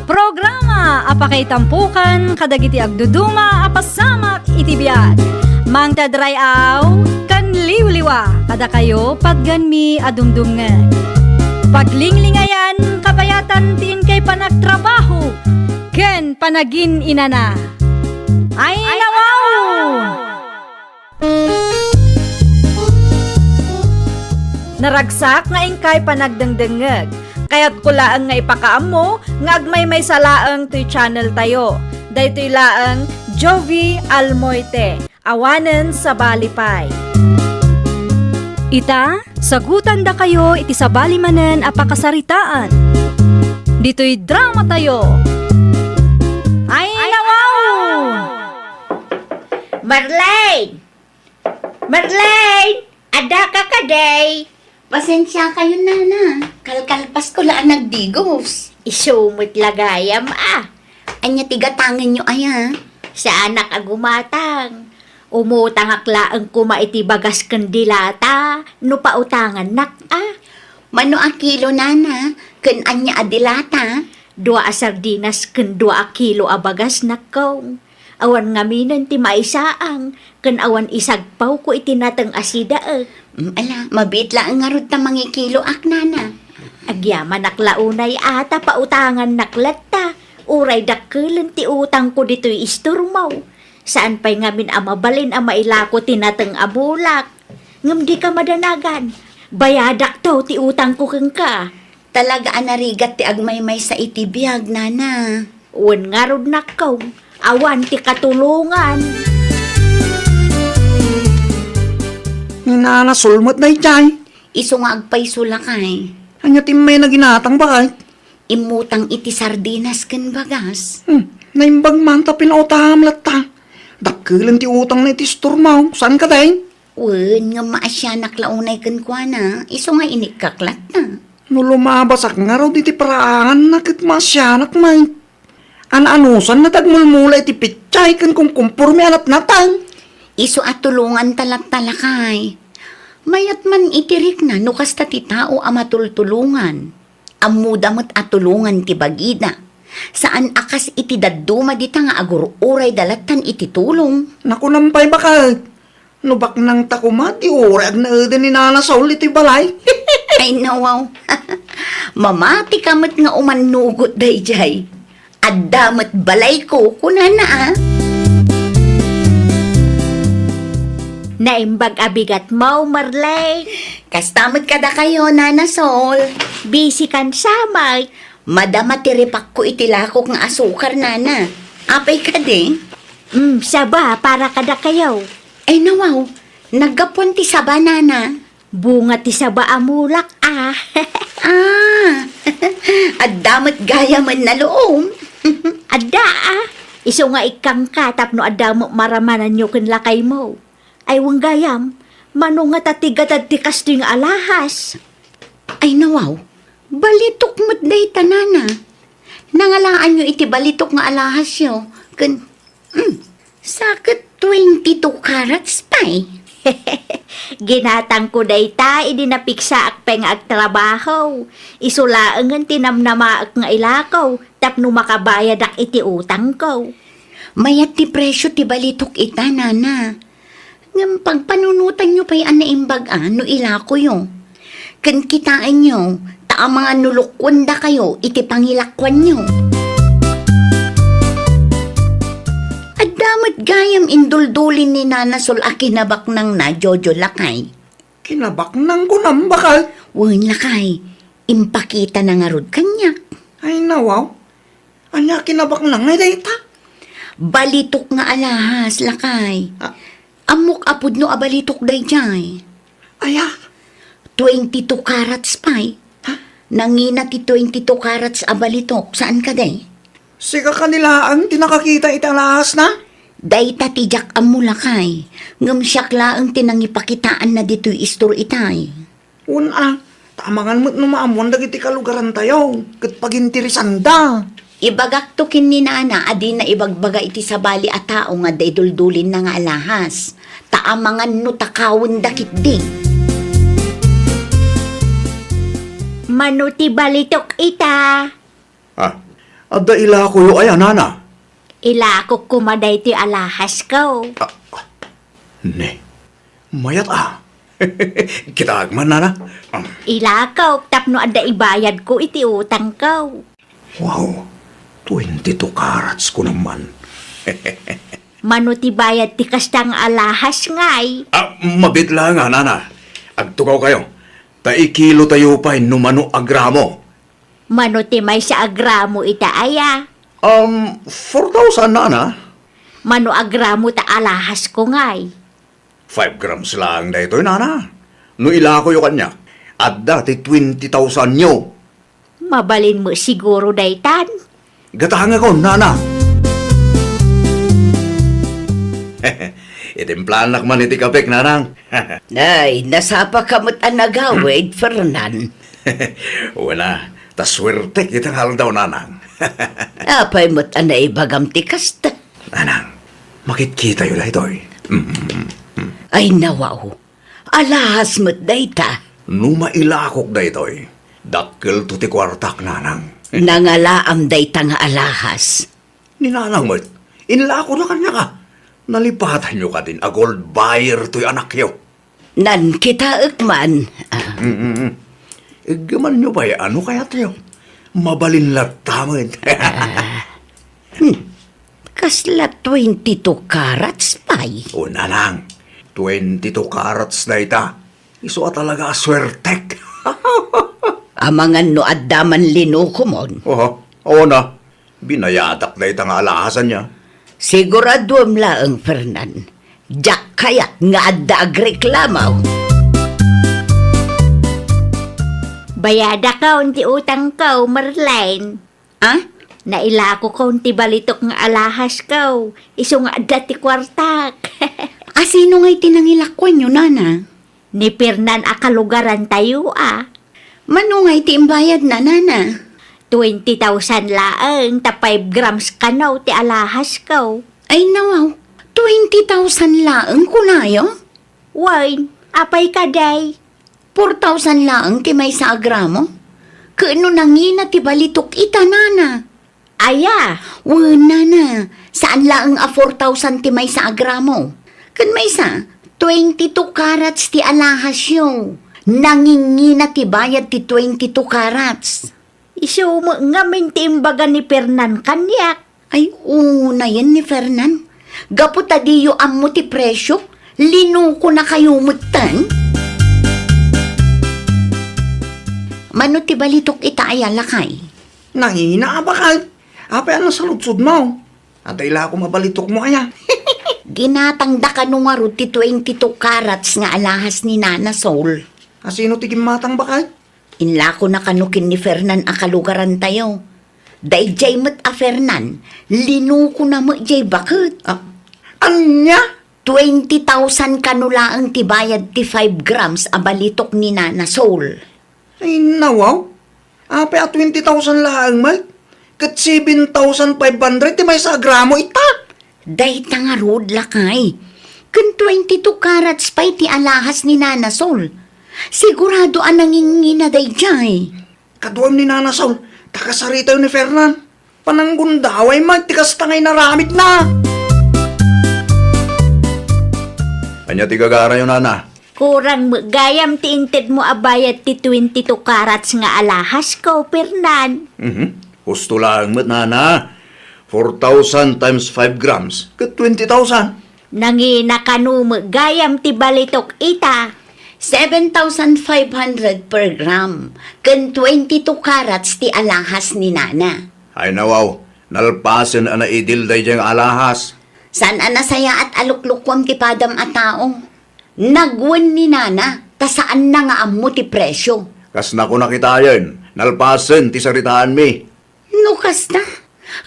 Programa a pakaitampokan kadagiti agduduma a pasamak iti biag. Mangted ray-aw ken liwliwa kadakayo patgenmi a dumdumngeg. Paglinglingayan, kabayatan ti inkay panagtrabaho ken panagin-inana. Ay, nawaw! Naragsak nga inkay panagdengdengngeg. Kayatko laeng nga ipakaammo nga agmaymaysa laeng toy channel tayo. Daytoy laeng Jovie Almoite. Awanen sabali pay. Ita, sagutandakayo iti sabali manen a pakasaritaan. Ditoy dramatayo. Ay, nawaw! Marlene! Marlene! Addaka kadi? Pasensiakayon, nana. Kalkalpasko la a nagdigos. Isu met la gayam a. Ania ti gatangenyo aya? Saanak a gumatang. Umutangak laeng koma iti bagas ken dilata no pautangannak a. Mano a kilo, nana, ken ania a dilata? Dua a sardinas ken dua a kilo a bagas, nakkong. Awan ngaminen ti maisaang, ken awan isagpawko iti nateng a sidaek. Mm, ala, mabiit laeng ngarud ta mangikiloak, nana. Agyamanak la unay a ta pautangannak latta, uray dakkelen ti utangko ditoy istormo. Saan pay ngamin a mabalin a mailako ti nateng a bulak. Ngem dika madanagan. Bayadakto ti utangko kenka. Talaga a narigat ti agmaymaysa iti biag, nana. Wen ngarud, nakkong, awan ti katulongan. Ni Nana Sol met daydiay. Isu nga agpayso, lakay. Ania ti immayna ginatang, baket? Immutang iti sardinas ken bagas. Hmm, naimbag man ta pinautangam latta. Dakkelen ti utangna iti istormo, saan kadi? Wen, ngem maasianak la unay kenkuana, isu nga inikkak latta. No lumabasak ngarud iti paraanganna ket maasianak met. An-anusanna ti agmulmula iti pitsay ken kumkumporme a natnateng. Isu a tulonganta latta, lakay. Mayat man iti rikna no kasta ti tao a matultulongan. Ammoda met a tulongan ti bagida. Saan a kas iti dadduma dita nga agur-urayda lattan iti tulong. Nakunam pay, baket. No baknangta koma ti uray agnaeden ni Nana Saul iti balay. Ay, nawaw. Mamatika met nga umannugot daydiay. Adda met balayko, kunana a. Naimbag a bigatmo, Marlene. Kasta met kadakayo, Nana Sol. Busy kan samay. Madama ti ripakko iti lakok nga asukar, nana. Apay kadi? Mm, saba para kadakayo. Ay, nawaw. Naggapuan ti saba, nana. Bunga ti saba a mulak, a. Ah, adda met gayamen a luom. Adda, a. Isu nga ikkangka tapno adda met maramananyo ken lakaymo. Ay, wen gayam, Mano ngata ti gadad ti kastoy nga alahas? Ay, nawaw. Balitok met dayta, nana. Nangalaanyo iti balitok nga alahasyo. Ken, mm, sa ket twenty-two carats pay. Ginatangko dayta idi napiksaak pay nga agtrabaho. Isu laengen ti namnamaek nga ilako tapno makabayadak iti utangko. Mayat ti presio ti balitok ita, nana. Ngem pagpanunotanyo pay a naimbag a no ilakoyo. Ken kitaenyo, ta amangan no lukuendakayo iti pangilakuanyo. Adda met gayam induldulin ni Nana Sol a kinabaknangna, Jojo, lakay. Kinabaknang kunam, bakal? Wen, lakay. Impakitana ngarud kaniak. Ay, nawaw. Ania kinabaknang nga dayta? Balitok nga alahas, lakay. Ah. Ammok a pudno a balitok daydiay. Aya? Twenty-two carats pay. Ha? Nangina ti twenty-two carats a balitok, saan kadi? Sika kanilaan ti nakakita iti alahasna? Dayta ti diak ammo, lakay. Ngem siak laeng ti nangipakitaanna ditoy istor itay. Wen a, ta amangan met no maammoan dagiti kalugarantayo, ket paginteresanda. Ibagakto ken ni Nana a dina ibagbaga iti sabali a tao nga adda iduldulinna nga alahas, ta amangan no takawenda ketdi. Mano ti balitok ita? Ah, adda ilakoyo aya, nana? Ilakok koma daytoy alahasko. Ah, ne, mayat a. Kitaek man, nana. Um. Ilakok tapno adda ibayadko iti utangko. Wow, twenty-two carats ko naman. Mano ti bayad ti kasta nga alahas, ngay? Ah, mabit la nga, nana. Agtugaw kayo. Ta ikilo tayo pay no mano a gramo. Mano ti maysa a gramo ita aya? Um, four thousand, nana. Mano a gramo ta alahasko, ngay? Five grams lang daytoy, nana. No ilakoyo kaniak, adda ti twenty thousand yo. Mabalin mo siguro daytan? Gatangakon, nana. Itimplanak man iti kapek, nanang. Ay, nasapa ka met a nagawid, Fernan. Wen a, ta suertek ita nga aldaw, nanang. Apay met a naibagam ti kasta? Nanang, makitkitayo daytoy. Mm, mm, mm. Ay, nawaw. Alahas met dayta. No mailakok daytoy, dakkelto ti kuartak, nanang. Nangalaam dayta nga alahas. Ni nanang met, inlakona kaniak a. Nalipatanyo kadin a gold buyer toy anakyo. Nan kitaek man. Ah. Mm, mm, mm. Iggemanyo pay a no kayatyo. Mabalin latta met. Ah. Hmm. Kasla twenty-two carats pay? O, nanang, twenty-two carats dayta. Isu a talaga a suertek. Amangan no adda man linukomon. Oho, awan a. Binayadak dayta nga alahasan niya. Siguraduem laeng, Fernan. Diak kayat nga adda agreklamo. Bayadakon ti utangko, Merlin. Ah? Nailakokon ti balitok nga alahasko, isu nga adda ti kuartak. A, sino ngay ti nangilakuanyo, nana? Ni Fernan a kalugarantayo a. Mano ngay ti imbayadna, nana? Twenty thousand laeng ta five grams kano ti alahasko. Ay, nawaw. Twenty thousand laeng kunayo? Wen, apay kadi? Four thousand laeng ti maysa a gramo? Ket no nangina ti balitok ita, nana? Aya? Wen, nana, saan laeng a four thousand ti maysa a gramo. Ken maysa, twenty-two carats ti alahasyo. Nangingina ti bayad ti twenty-two carats. Isu met ngamin ti imbaga ni Fernan kaniak. Ay, unayen ni Fernan. Gapu ta diyo ammo ti presio, linukonakayo metten. Mano ti balitok ita aya, lakay? Nangina a bakal. Apay a nasaludsodmo? Adda ilako mabalitokmo aya? Ginatangda kano ngarud ti twenty-two carats nga alahas ni Nana Sol. A, sino ti gimmatang, bakal? Inlakona kano ken ni Fernan a kalugarantayo. Daydiay met a Fernan, linukona met diay baket. A, ania? Twenty thousand kano laeng ti bayad ti five grams a balitok ni Nana Sol. Ay, nawaw. Apay a twenty thousand laeng met? Ket seven thousand five hundred ti maysa a gramo ita. Dayta ngarud, lakay. Ken twenty-two carats pay ti alahas ni Nana Sol. Sigurado a nangingina daydiay. Kaduam ni Nana Sol, ta kasaritayo ni Fernan. Pananggundaway met ti kasta nga inaramidna. Ania ti gagarayo, Nana? Kurang met gayam ti intedmo a bayad ti twenty-two carats nga alahasko, Fernan. Mhm. Husto laeng met, Nana. Four thousand times five grams, ket twenty thousand. Nangina kano met gayam ti balitok ita. Seven thousand five hundred per gram, ken twenty-two carats ti alahas ni Nana. Ay, nawaw, nalpasen a naidil daydiay nga alahas. Saan a nasayaat a luklukuam ti padam a tao. Nagwen ni Nana, ta saanna nga ammo ti presyo. Kas nakuna kitayen, nalpasen ti saritaanmi. No kasta,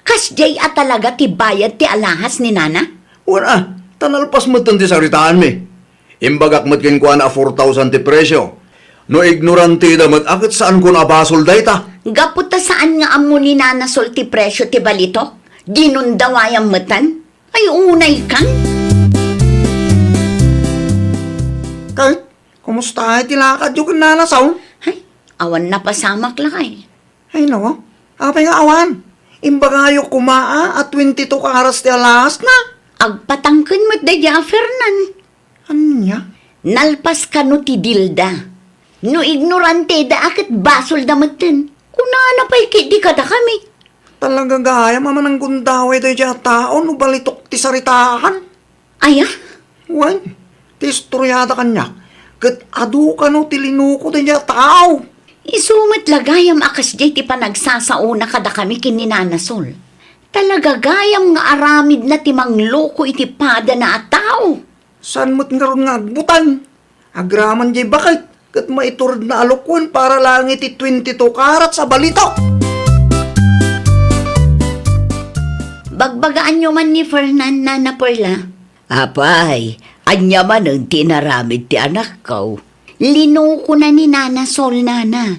kasdiay a talaga ti bayad ti alahas ni Nana? Wen a, ta nalpas metten ti saritaanmi. Imbagak met kenkuana a four thousand ti presyo. No ignoranteda met a ket saanko a basol dayta. Gapu ta saan nga ammo ni Nana Sol ti presyo ti balitok, ginundawayam metten? Ay, unay kan? Kay, kumusta ti lakadyo ken Nana Sol? Ay, awan napasamak, lakay. Ay, nawaw. Apay nga awan? Imbagayo koma a twenty-two carats ti alahasna. Agpatangken met daydiay a Fernan. Ania? Nalpas kano ti dilda. No ignoranteda a ket basolda metten, kunana pay ketdi kadakami. Talaga gayam a mananggundaway daydiay a tao no balitok ti saritaan. Aya? Wen, ti istoriada kaniak, ket adu kano ti linuko daydiay a tao. Isu met la gayam a kasdiay ti panagsasaona kadakami ken ni Nana Sol. Talaga gayam nga aramidna ti mangloko iti padana a tao. Saan met ngarud nga agbutang? Agraman diay baket, ket maituredna a lukuen para laeng iti twenty-two carats a balitok. Bagbagaanyo man ni Fernan, Nana Perla. Apay, ania manen ti inaramid ti anakko? Linukona ni Nana Sol, Nana.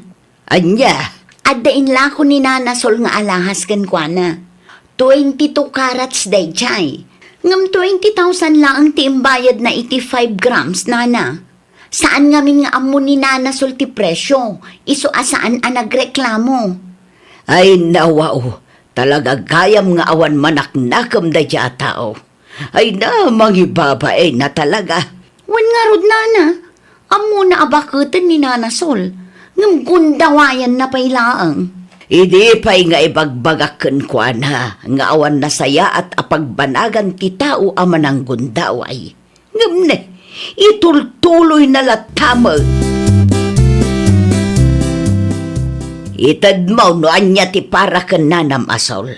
Ania? Adda inlako ni Nana Sol nga alahas kenkuana. Twenty-two carats daydiay. Ngem twenty thousand laeng ti imbayadna iti five grams, Nana. Saan ngamin nga ammo ni Nana Sol ti presyo, isu a saan a nagreklamo. Ay, nawaw, talaga gayam nga awan manaknakem daydiay a tao. Ay na, mangibabain na talaga. Wen ngarud, Nana, ammona a baketen ni Nana Sol, ngem gundawayanna pay laeng. Idi pay nga ibagbagak kenkuana nga awan nasayaat a pagbanagan ti tao a mananggundaway. Ngem ne, itultuloyna latta met. Itedmo no ania ti para ken Nanam a Sol.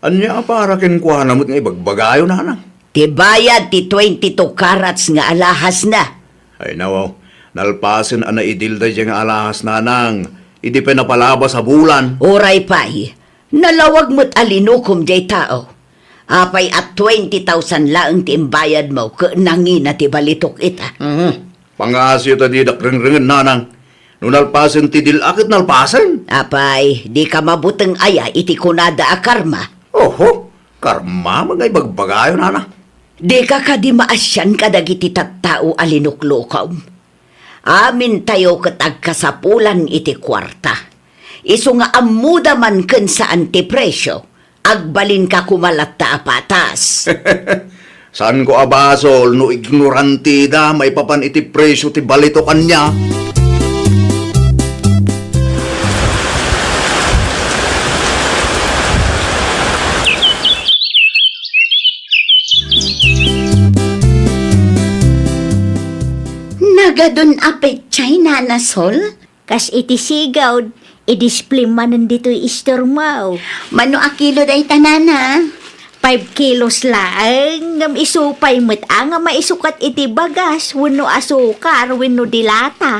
Ania a para kenkuana met nga ibagbagayo, Nanang? Ti bayad ti twenty-two carats nga alahasna. Ay, nawaw. Nalpasen a naidil daydiay nga alahas, Nanang. Idi pay napalabas a bulan. Uray pay, nalawag met a linukom diay tao. Apay a twenty thousand laeng ti imbayadmo ket nangina ti balitok ita. Mhm. Pangasyo ta didak rengrengen, Nanang. No nalpasen ti dil-a ket nalpasen. Apay, dika mabuteng aya iti kunada a karma? Oho, karma met nga ibagbagayo, Nanang. Dika kadi maasian kadagiti tattao a linuklukom? Amintayo ket agkasapulan iti kuarta. Isu nga ammoda man ken saan ti presyo, agbalinka koma latta a patas. Saanko a basol no ignoranteda maipapan iti presyo ti balitok ania. Nagadun a petsa, Nana Sol? Kas iti sigawd, i-display manen ditoy istormo. Mano a kilo dayta, Nana? Five kilos laeng, ngem isu pay met a nga maisukat iti bagas wenno asukar wenno dilata.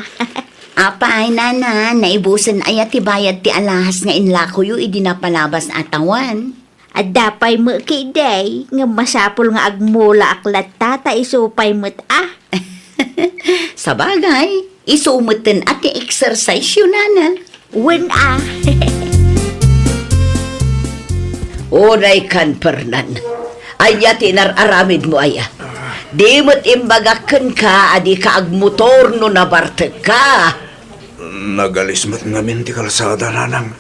Apay, Nana, naibusen aya ti bayad ti alahas nga inlakoyo idi napalabas a tawen? Adda pay met ketdi, ngem masapul nga agmulaak latta ta isu pay met a. Sabagay, isu metten a ti exercise-yo, nana. Wen a. Unay kan, Fernan. Ania ti inar-aramidmo aya? Di met imbagak kenka a dika agmotor no nabartekka. Nagalis met ngamin ti kalsada, nanang.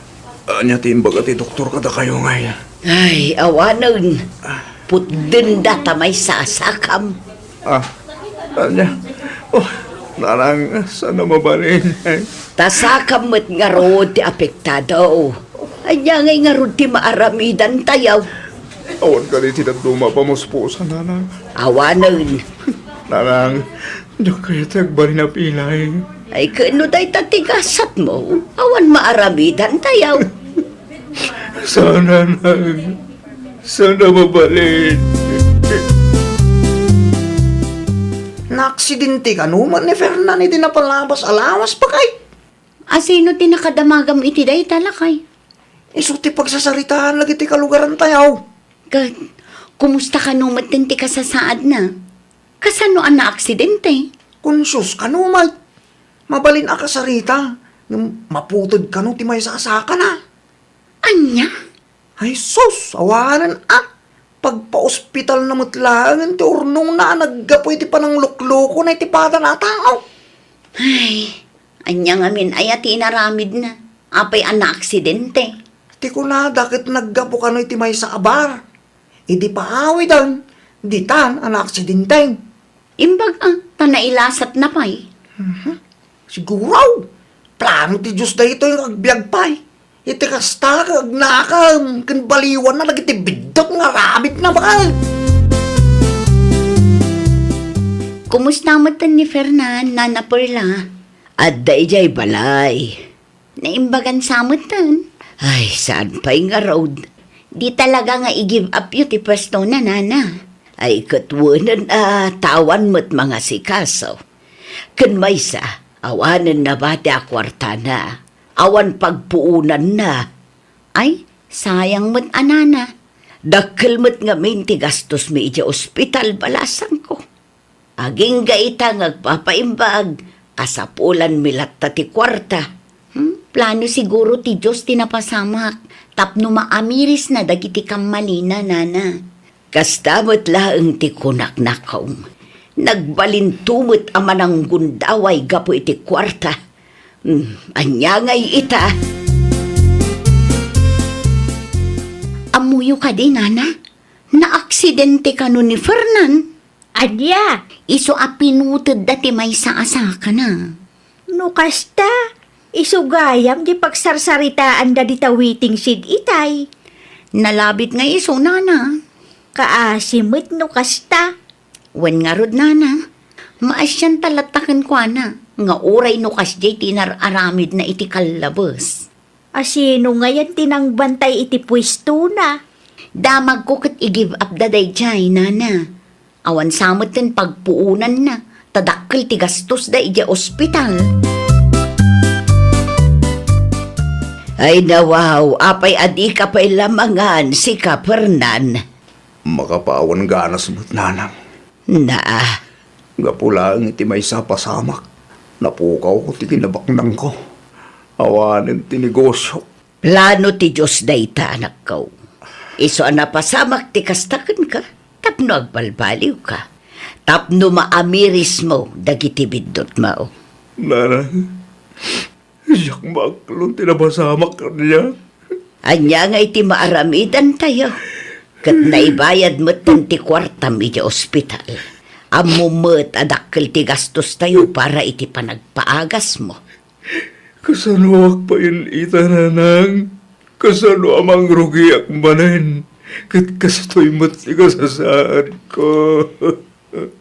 Ania ti imbaga ti doktor kadakayo ngay? Ay, awanen. Putdenda ta maysa a sakam. Ah, ania? Oh, nanang, saan a mabalin? Ta sakam met ngarud ti apektado. Ania ngay ngarud ti maaramidantayo? Awan kadi ti dadduma a pamuspusan, nanang. Awanen. Nanang, diak kayat ti agbalin a pilay. Ay, ken no dayta ti gasatmo, awan maaramidantayo. Saan a, saan a mabalin? Naaksidente kano met ni Fernan iti napalabas a lawas, bakay? A sino ti nakadamagam iti dayta, lakay? Isu ti pagsasaritaan dagiti kalugarantayo. Ket, kumusta kano metten ti kasasaadna? Kasano a naaksidente? Conscious kano met. Mabalin a kasarita, ngem maputed kano ti maysa a sakana. Ania? Ay sus, awanen a. Pagpaospitalna met laengen ti urnongna a naggapu iti panangluklukona iti padana a tao. Ay, ania ngamin aya ti inaramidna? Apay a naaksidente? Ti kunada ket naggapu kano iti maysa a bar. Idi paawiden, ditan a naaksidente. Imbag a, ta nailasatna pay. Mhm. Siguro, plano ti Dios daytoy nga agbiag pay. Iti kasta, agnakam, ken baliwanna dagiti biddut nga aramidna, bakay. Kumusta metten ni Fernan, Nana Perla? Adda idiay balay. Naimbagan sa metten. Ay, saan pay ngarud? Di talaga nga i-give up yo ti pwestona, nana. Ay, ket wenen a tawan met mangasikaso. Ken maysa, awanen nabati a kuartana. Awan pagpuonanna. Ay, sayang met a, nana. Dakkel met ngamin ti gastosmi idiay ospital, balasangko. Agingga ita nga agpapaimbag, kasapulanmi latta ti kuarta. Hmm? Plano siguro ti Dios ti napasamak tapno maamirisna dagiti kammalina, nana. Kasta met laeng ti kunak, nakong. Nagbalinto met a mananggundaway gapu iti kuarta. Hmm, ania ngay ita? Ammoyo kadi, nana? Naaksidente kano ni Fernan? Ania? Isu a pinutedda ti maysa a sakana. No kasta, isu gayam ti pagsarsaritaanda dita waiting shed itay. Nalabit nga isu, nana. Kaasi met no kasta. Wen ngarud, nana. Maasianta latta kenkuana nga uray no kasdiay ti inar-aramidna iti kallabes. A sino ngayen ti nangbantay iti puestona? Damagko ket i-give up da daydiay, nana. Awan sa metten pagpuonanna, ta dakkel ti gastosda idiay ospital. Ay, nawaw, apay a dika pay la mangan, sika, Fernan? Makapawan ganas met, nanang. Naa. Gapu laeng iti maysa a pasamak, napukawko ti kinabaknangko. Awanen ti negosio. Plano ti Dios dayta, anakko. Isu a napasamak ti kasta kenka, tapno agbalbaliwka, tapno maamirismo dagiti biddutmo. Nanang, diak maaklon ti napasamak kaniak. Ania ngay ti maaramidantayo? Ket naibayad metten ti kuartam idiay ospital. Ammom met a dakkel ti gastostayo para iti panagpaagasmo. Kasanoak payen ita, nanang? Kasano a mangrugiak manen? Ket kastoy met ti kasasaadko.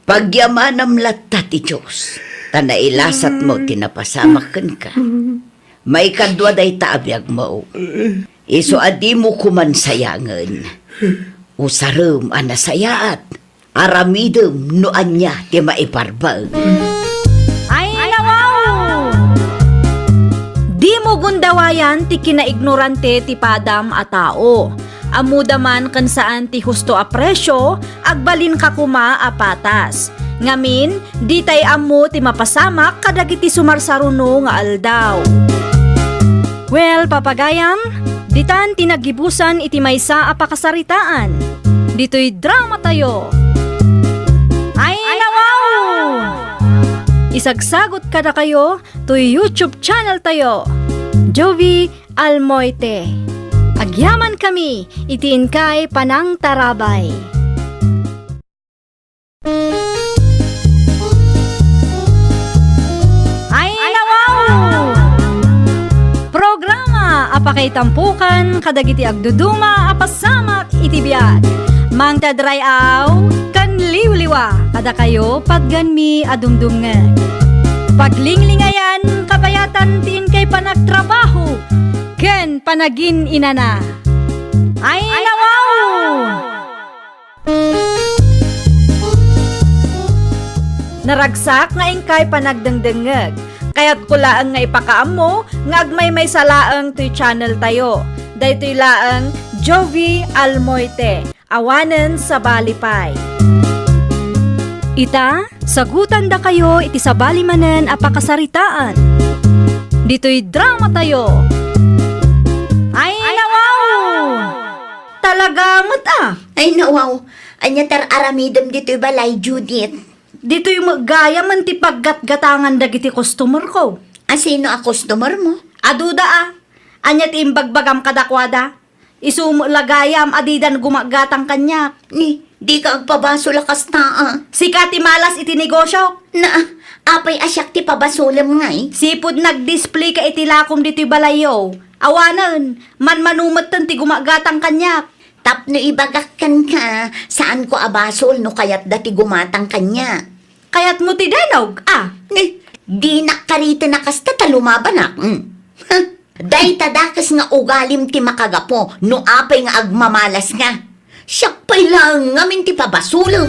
Pagyamanam latta ti Dios, ta nailasatmo ti napasamak kenka. Maikadua dayta a biagmo. Isu a dimo koman sayangen. Usarem a nasayaat. Aramidem no ania ti maiparbaen. Ay, nawaw! Dimo gundawayan ti kinaignorante ti padam a tao. Ammoda man ken saan ti husto a presio, agbalinka koma a patas. Ngamin, ditay ammo ti mapasamak kadagiti sumarsaruno nga aldaw. Well, papagayam, ditan ti naggibusan iti maysa a pakasaritaan. Ditoy dramatayo. Ay, nawaw! Isagsagot kadakayo toy YouTube channel tayo, Jovie Almoite. Agyaman kami iti inkay panangtarabay. Ay, nawaw! Programa a pakaitampukan kadagiti agduduma a pasamak iti biag. Mangted ray-aw ken liwliwa kadakayo patgenmi a dumdumngeg. Paglinglingayan kabayatan ti inkay panagtrabaho ken panagin-inana. Ay, nawaw! Naragsak nga inkay panagdengdengngeg. Kayatko laeng nga ipakaammo nga agmaymaysa laeng toy channel tayo. Daytoy laeng Jovie Almoite, awanen sabali pay. Ita, sagutandakayo iti sabali manen a pakasaritaan. Ditoy dramatayo. Ay, nawaw! Talaga met a. Ay, nawaw. Ania ti ar-aramidem ditoy balay, Judith? Ditoy met gayam ti paggatgatangan dagiti customer ko. A sino a customer mo? Aduda a. Ania ti imbagbagam kadakuada? Isu met la gayam a didan gumagatang kaniak. Ni, dika agpabasol a kasta a. Sika ti malas iti negosiok. Na, apay a siak ti pabasolem ngay? Sipud nagdisplayka iti lakom ditoy balayyo. Awanen, manmano metten ti gumagatang kaniak. Tapno ibagak kenka, saanko a basol no kayatda ti gumatang kaniak. Kayatmo ti denog, a? Ni, dinak kariten a kasta ta lumabanak. Mm. Ha? Dayta dakes nga ugalim ti makagapu no apay nga agmamalas nga. Siak pay laeng ngamin ti pabasolem.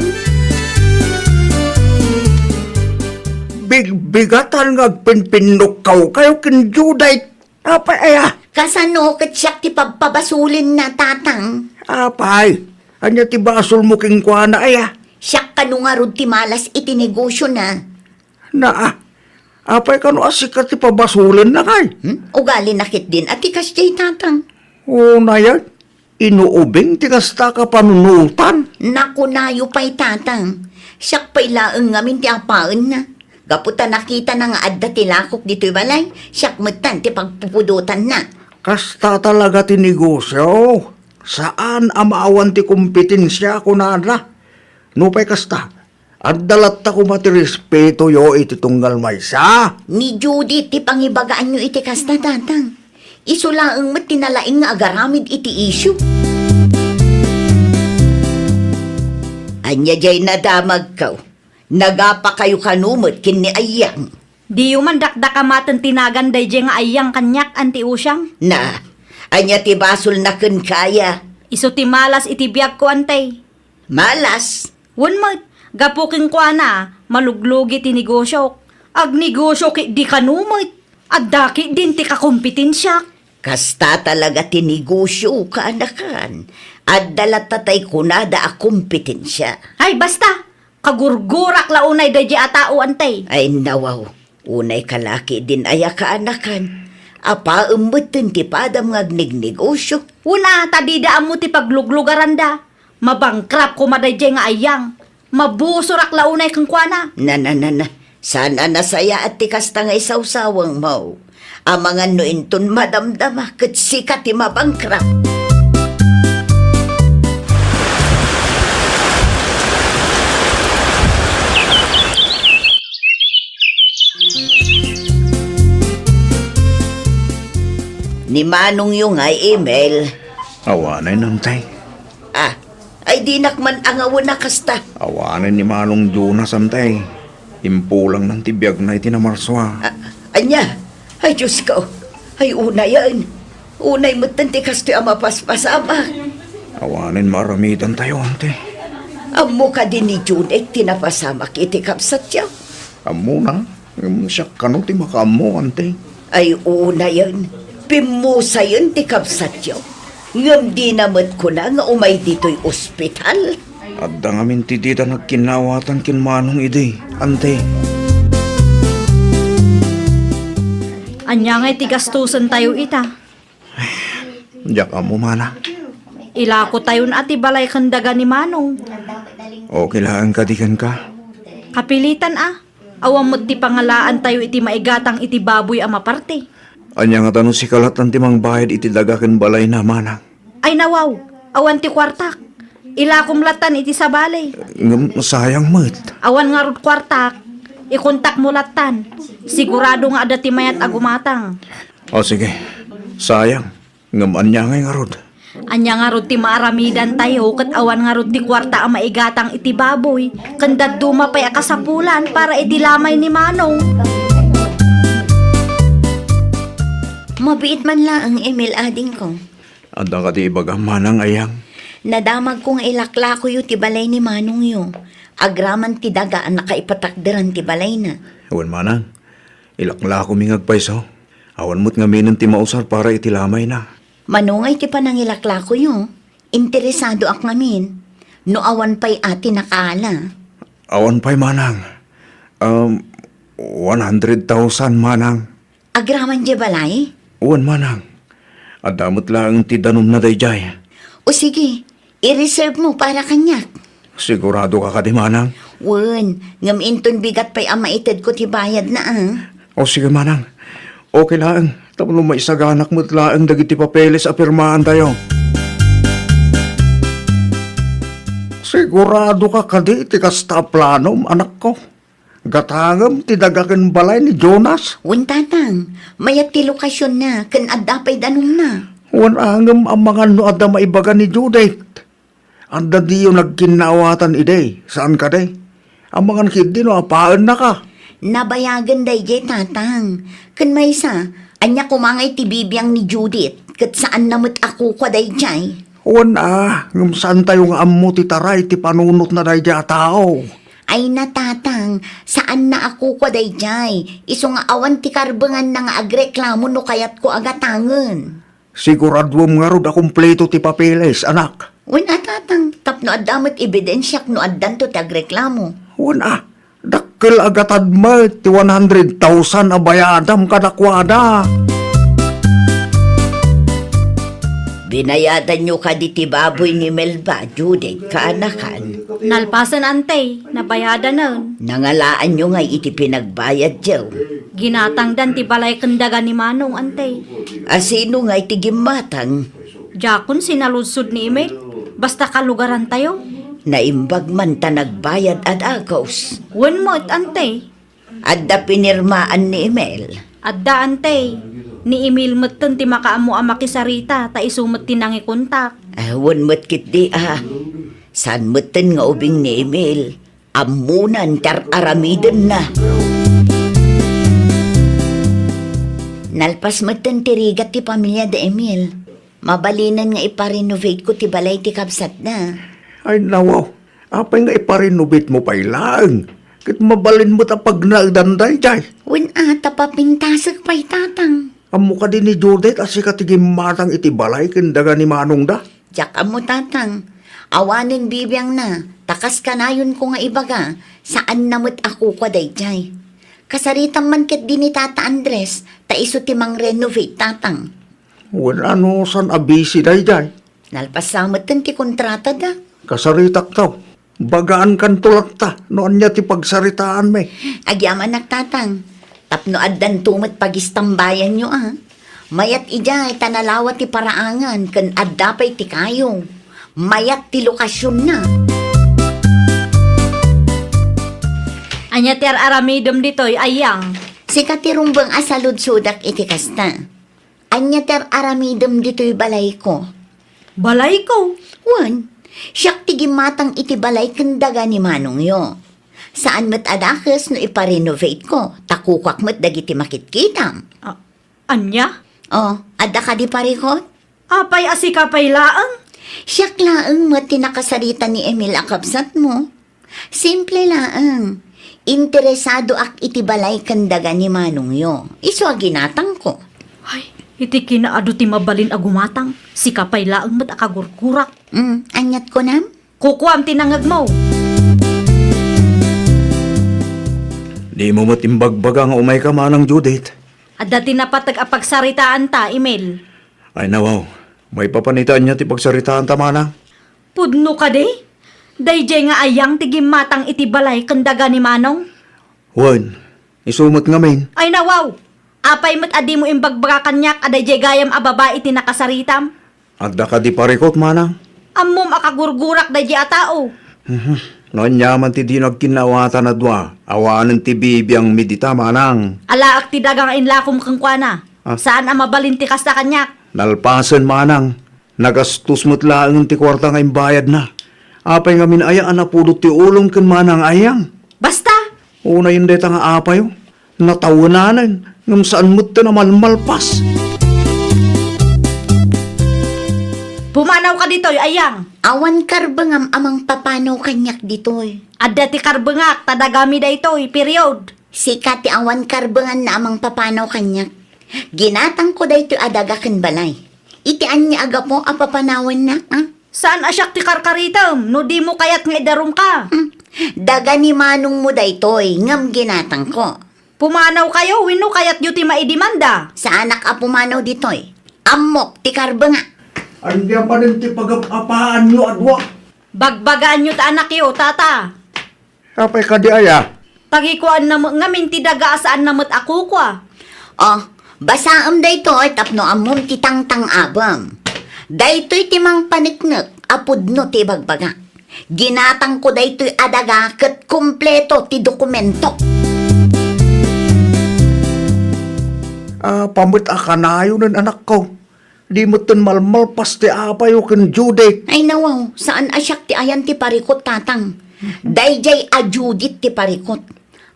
Bigbigatan nga agpinpinnukawkayo ken Judith. Apay aya? Kasano ket siak ti pabpabasolenna, Tatang? Apay, ania ti basolmo kenkuana aya? Siak kano ngarud ti malas iti negosiona. Naa, apay kano a sika ti pabasolenna kay? Hmm? Ugalina ketdin a ti kasdiay, Tatang. Unayen, inuubing ti kasta a kapanunotan. Nakunayo pay, Tatang. Siak pay laeng ngamin ti apaenna. Gapu ta nakitana nga adda ti lakok ditoy balay, siak metten ti pagpupudotanna. Kasta talaga ti negosio. Saan a maawan ti kompetensia, kunana. Nupay kasta, adda latta koma ti respetoyo iti tunggal maysa. Ni Judith ti pangibagaanyo iti kasta, Tatang. Isu laeng met ti nalaing nga agaramid iti isyu. Ania diay nadamagko? Nagapakayo kano met ken ni Ayang? Diyo man dakdakamaten ti nagan daydiay nga Ayang kaniak, Anti Usiang? Na, ania ti basolna kenka aya? Isu ti malas iti biagko, Anti. Malas? Wen met, gapu kenkuana, maluglugi ti negosiok. Agnegosiok ketdi kano met. Adda ketdin ti kakompetensiak. Kasta talaga ti negosio, kaanakan. Adda latta tay kunada a kompetensia. Ay, basta! Kagurgurak la unay daydiay a tao, Anti. Ay, nawaw. Unay ka la ketdin aya, kaanakan. Apaem metten ti padam nga agnegnegosio. Wen a, ta dida ammo ti pagluglugaranda. Mabankrupt koma daydiay nga Ayang. Mabusorak la unay kenkuana. Na, na, na, na. Saan a nasayaat ti kasta nga isawsawengmo. Amangan no inton madamdama ket sika ti mabankrupt. Ni manongyo ngay, Emil? Awanen, Anti. Ah, ay dinak man angawen a kasta. Awanen ni Manong Jonas, Anti. Impulangnan ti biagna iti Namarsua. Ah, ania? Ay, Diosko. Ay, unayen. Unay metten ti kastoy a mapaspasamak. Awanen maaramidantayo, Anti. Ammo kadi ni Judith ti napasamak iti kabsatyo? Ammona, ngem siak kano ti makaammo, Anti. Ay, unayen, pimmusayen ti kabsatyo. Ngem dina met kuna nga umay ditoy ospital. Adda ngamin ti dida nagkinnaawatan ken Manong idi, ante. Ania ngay ti gastusentayo ita? Diak ammo, Manang. Ilakotayon a ti balay ken daga ni Manong. Okay laeng kadi kenka? Kapilitan a. Awan met ti pangalaantayo iti maigatang iti baboy a maparti. Ania ngata no sika lattan ti mangbayad iti daga ken balayna, Manang? Ay nawaw, awan ti kuartak. Ilakom lattan iti sabali. Ngem sayang met. Awan ngarud kuartak. Ikontakmo lattan. Sigurado nga adda ti mayat a gumatang. O sige, sayang. Ngem ania ngay ngarud? Ania ngarud ti maaramidantayo ket awan ngarud ti kuarta a maigatang iti baboy, ken dadduma pay a kasapulan para iti lamay ni Manong? Mabiit man laeng, Emil, adingko. Adda kadi ibagam, Manang, ayang? Nadamagko nga ilaklakoyo ti balay ni Manongyo. Agraman ti daga a nakaipatakderan ti balayna. Wen, Manang. Ilaklakomi nga agpayso. Awan met ngaminen ti mausar para iti lamayna. Mano ngay ti panangilaklakoyo? Interesadoak ngamin. No awan pay a ti nakaala. Awan pay, Manang. Um, one hundred thousand, Manang. Agraman diay balay? Wen, Manang. Adda met laeng ti danumna daydiay. O sige, i-reserve mo para kaniak. Sigurado ka kadi, Manang? Wen, ngem inton bigat pay a maitedko ti bayadna, a. O, sige, Manang. Okay laeng, tapno maisaganak met laeng dagiti papeles a pirmaantayo. Sigurado ka kadi iti kasta a planom, anakko? Gatangem ti daga ken balay ni Jonas? Wen, Tatang. Mayat ti lokasionna ken adda pay danumna. Wen, ngem amangan no adda maibaga ni Judith. Adda diyo nagkinnaawatan idi, saan kadi? Amangan ketdi no apaennaka. Nabayagen daydiay, Tatang. Ken maysa, ania koma ngay ti bibiang ni Judith, ket saanna met a kukua daydiay? Wen a, ngem saantayo nga ammo ti taray ti panunotna daydiay a tao. Ay na, Tatang, saanna a kukua daydiay. Isu nga awan ti karbenganna nga agreklamo no kayatko a gatangen. Siguraduem ngarud a kompleto ti papeles, anak. Wen a, Tatang, tapno adda met ebidensiak no addanto ti agreklamo. Wen a, dakkel a gatad met ti one hundred thousand a bayadam kadakuada. Binayadanyo kadi ti baboy ni Melba, Judith, kaanakan? Nalpasen, ante, nabayadanen. Nangalaanyo ngay iti pinagbayadyo? Ginatangdan ti balay ken daga ni Manong, ante. A sino ngay ti gimmatang? Diakon sinaludsod ni Emil. Basta kalugarantayo. Naimbag man ta nagbayad a dagus. Wen met, ante. Adda pinirmaan ni Emil? Adda, ante. Ni Emil metten ti makaammo a makisarita, ta isu met ti nangikontak. Ah, wen met ketdi, a. Saan metten nga ubing ni Emil. Ammonan ti ar-aramidenna. Nalpas metten ti rigat ti pamilya da Emil. Mabalinen nga iparenovateko ti balay ti kabsatna. Ay, nawaw. Apay nga iparenovatemo pay laeng? Ket mabalin met a pagnaedan daydiay. Wen a, ta papintasek pay, Tatang. Ammo kadi ni Judith a sika ti gimmatang iti balay ken daga ni manongda? Diak ammo, Tatang. Awanen bibiangna, ta kas kanayonko nga ibaga, saanna met a kukua daydiay. Kasaritam man ketdi ni Tata Andres, ta isu ti mangrenovate, Tatang. Wen a, no saan a busy daydiay? Nalpas sa metten ti kontratada. Kasaritakto. Bagaankanto latta no ania ti pagsaritaanmi. Agyamanak, Tatang. Tapno addanto met pagistambayanyo, a. Mayat idiay ta nalawa ti paraangan ken adda pay ti kayo. Mayat ti lokasionna. Ania ti ar-aramidem ditoy, Ayang? Sika ti rumbeng a saludsodak iti kasta. Ania ti ar-aramidem ditoy balayko? Balayko? Wen, siak ti gimmatang iti balay ken daga ni manongyo. Saan met a dakes no iparenovateko, ta kukuak met dagiti makitkitam. A-, ania? O, adda kadi parikot? Apay a sika pay laeng? Siak laeng met ti nakasarita ni Emil a kabsatmo. Simple laeng. Interesadoak iti balay ken daga ni manongyo. Isu a ginatangko. Ay, Iti kinaadu ti mabalin a gumatang, sika pay laeng met a kagurgurak. Mm, aniat kunam? Kukuam ti nangngegmo. Dimo met imbagbaga nga umayka, Manang Judith. Adda ti napateg a pagsaritaanta, Emil. Ay, nawaw. Maipapan ita ania ti pagsaritaanta, Manang? Pudno kadi? Daydiay nga Ayang ti gimmatang iti balay ken daga ni Manong? Wen, isu met ngamin. Ay, nawaw! Apay met a dimo imbagbaga kaniak a daydiay gayam a babai ti nakasaritam? Adda kadi parikut, Manang? Ammom a kagurgurak daydiay a tao. Mhm. No aniaman ti dino agkinnaawatan a dua, awanen ti bibiangmi dita, Manang. Alaek ti daga nga inlakom kenkuana. Ah. Saan a mabalin ti kasta kaniak. Nalpasen, Manang. Nagastos met laeng ti kuarta nga imbayadna. Apay ngamin aya a napudot ti ulom ken Manang Ayang? Basta! Unayen dayta nga apayo. Natawenanen, ngem saan metten a malmalpas. Pumanawka ditoy, Ayang. Awan karbengam a mangpapanaw kaniak ditoy. Adda ti karbengak, ta dagami daytoy, period. Sika ti awan karbenganna a mangpapanaw kaniak. Ginatangko daytoy a daga ken balay. Iti ania a gapu a papanawennak, a? Saan a siak ti karkaritem no dimo kayat nga idarumka? Hmm. Daga ni manongmo daytoy, ngem ginatangko. Pumanawkayo wenno kayatyo ti maidemanda? Saanak a pumanaw ditoy. Ammok ti karbengak. Ania manen ti pagap-apaanyo a dua? Bagbagaanyo ta anakyo, tata. Apay kadi aya? Tagikuanna met ngamin ti daga a saanna met a kukua. Oh, basaem daytoy tapno ammom ti tangtang-abem. Daytoy ti mangpaneknek a pudno ti ibagbagak. Ginatangko daytoy a daga ket kompleto ti dokumento. Apay met a kanayonen, anakko? Di metten malmalpas ti apayo ken Judith. Ay, nawaw, saan a siak ti ayan ti parikut, tatang. Daydiay a Judith ti parikut.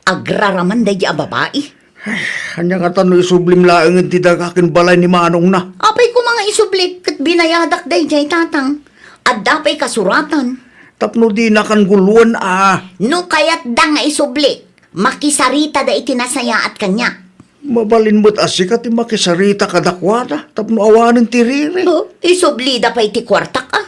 Agraraman daydiay a babai. Ay, ania ngata no isublim laengen ti daga ken balay ni manongna? Apay koma nga isublik ket binayadak daydiay, tatang. Adda pay kasuratan. Tapno dinakan guluan a. No kayatda nga isublik, makisaritada iti nasayaat kaniak. Mabalin met a sika ti makisarita kadakuada tapno awanen ti riri. Oh, isublida pay ti kuartak, a?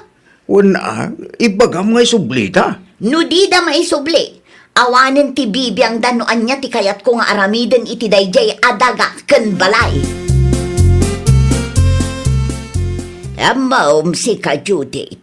Wen a, ibagam nga isublida. No dida maisubli, awanen ti bibiangda no ania ti kayatko nga aramiden iti daydiay a daga ken balay. Ammom, sika, Judith.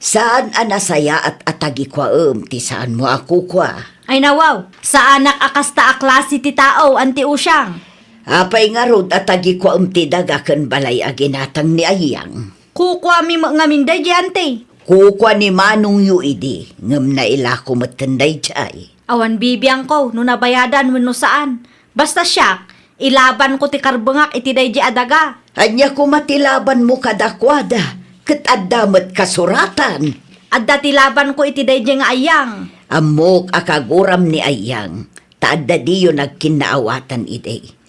Saan a nasayaat a tagikuaem ti saanmo a kukua. Ay nawaw, saanak a kasta a klase ti tao, Anti Usiang. Apay ngarud a tagikuaem ti daga ken balay a ginatang ni Ayang? Kukuami met ngamin daydiay, Anti. Kukua ni manongyo idi, ngem nailako metten daydiay. Awan bibiangko no nabayadan wenno saan. Basta siak, ilabanko ti karbengak iti daydiay a daga. Ania koma ti labanmo kadakuada, ket adda met kasuratan? Adda ti labanko iti daydiay nga Ayang. Ammok a kaguram ni Ayang, ta adda diyo nagkinnaawatan idi.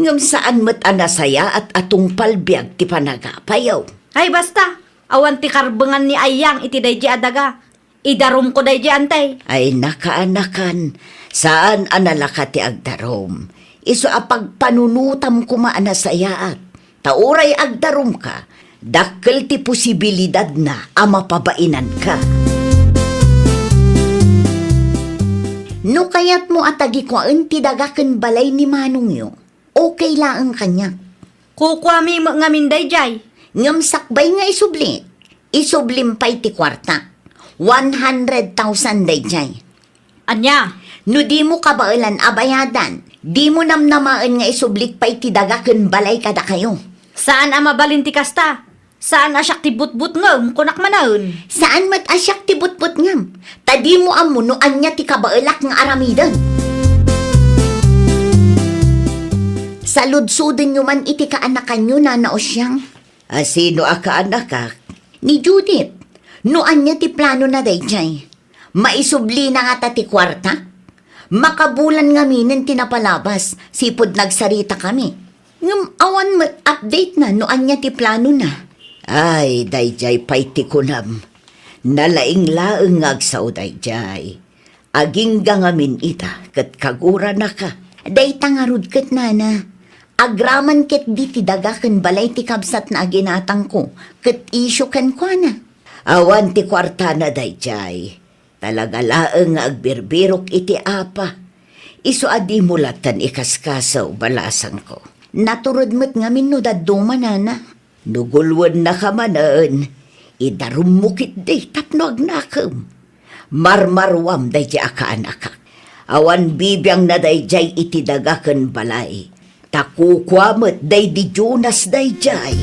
Ngem saan met a nasayaat a tungpal biag ti panagapayo. Ay, basta, awan ti karbengan ni Ayang iti daydiay a daga. Idarumko daydiay, Anti. Ay, nakaanakan, saan a nalaka ti agdarum. Isu a pagpanunotam koma a nasayaat. Ta uray agdarumka, dakkel ti posibilidadna a mapabainanka. No kayatmo a tagikuaen ti daga ken balay ni manongyo, okay laeng kaniak. Kukuami met ngamin daydiay. Ngem sakbay nga isubli, isublim pay ti kuarta. One hundred thousand daydiay. Ania? No dimo kabaelan a bayadan, dimo namnamaen nga isublik pay ti daga ken balay kadakayo. Saan a mabalin ti kasta. Saan a siak ti butbutngem, kunak manen. Saan met a siak ti butbutngem, ta dimo ammo no ania ti kabaelak nga aramiden. Saludsodenyo man iti kaanakanyo, Nana Usiang. A sino a kaanakak? Ni Judith. No ania ti planona daydiay? Maisublina ngata ti kuarta? Makabulan ngaminen ti napalabas, sipud nagsaritakami. Ngem awan met update na no ania ti planona. Ay, daydiay pay ti kunam. Nalaing laeng nga agsao daydiay. Agingga ngamin ita ket kaguranaka. Dayta ngarud ket, nana. Agraman ketdi ti daga ken balay ti kabsatna a ginatangko, ket issue kenkuana. Awan ti kuartana daydiay. Talaga laeng nga agbirbirok iti apa. Isu a dimo lattan ikaskasaw, balasangko. Natured met ngamin no dadduma, nana. No gulwennaka manen, idarummo ketdi tapno agnakem. Marmaruam daydiay a kaanakak. Awan bibiangna daydiay iti daga ken balay. Ta kukua met daydi Jonas daydiay.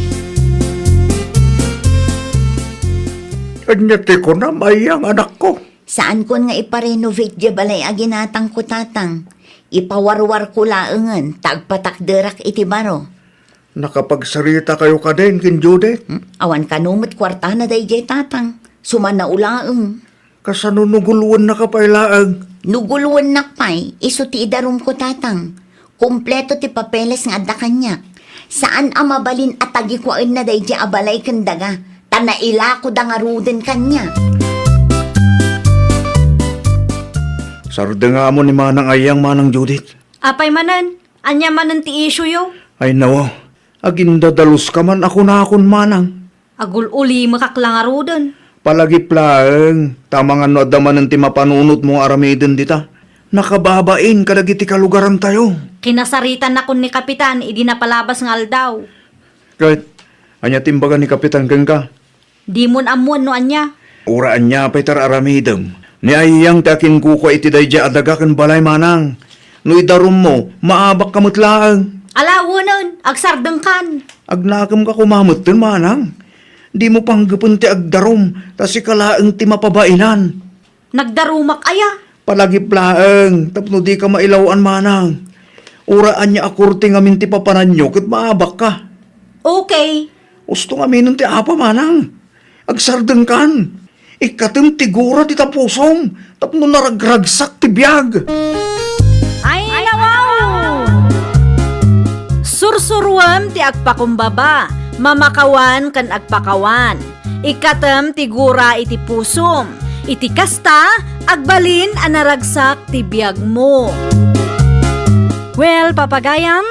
Ania ti kunam, Ayyang, anakko? Saankon nga iparenovate diay balay a ginatangko, Tatang. Ipawarwarko laengen ta agpatakderak iti baro. Nakapagsaritakayo kadin ken Judith? Hmm? Awan kano met kuartana daydiay, Tatang. Sumannao laeng. Kasano no gulwennaka pay laeng? No gulwennak pay, isu ti idarumko, Tatang. Kompleto ti papeles nga adda kaniak. Saan a mabalin a tagikuaenna daydiay a balay ken daga, ta nailakoda ngaruden kaniak. Sardengam ni Manang Ayyang, Manang Judith. Apay manen? Ania manen ti issue yo? Ay, nawa. Agindadaluska man a kunakon, Manang. Agul-ulimekak la ngaruden. Palagip laeng, ta amangan no adda manen ti mapanunotmo nga aramiden dita. Nakababain kadagiti kalugarantayo. Kinasaritanakon ni Kapitan idi napalabas nga aldaw. Ket, ania ti imbaga ni Kapitan kenka? Dimon ammoen no ania. Uray ania pay ti ar-aramidem. Ni Ayyang ti akinkukua iti daydiay a daga ken balay, Manang. No idarummo, maabakka met laeng. Ala, wenen, agsardengkan. Agnakemka koma metten, Manang. Dimo panggepen ti agdarum, ta sika laeng ti mapabainan. Nagdarumak aya? Palagip laeng, tapno dika mailaw-an, Manang. Uray ania a korte ngamin ti papananyo ket maabakka. Okay. Usto ngaminen ti apa, Manang. Agsardengkan. Ikkatem ti gura dita pusom tapno naragragsak ti biag. Ay, nawaw! Sursuruem ti agpakumbaba, mamakawan ken agpakawan. Ikkatem ti gura iti pusom. Iti kasta, agbalin a naragsak ti biagmo. Well, papagayam,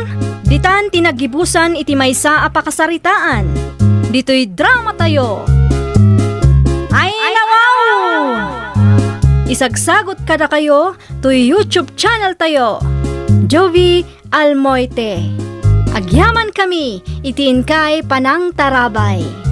ditan ti naggibusan iti maysa a pakasaritaan. Ditoy dramatayo. Ay, nawaw! Isagsagot kadakayo toy YouTube channel tayo, Jovie Almoite. Agyamankami iti inkay panangtarabay.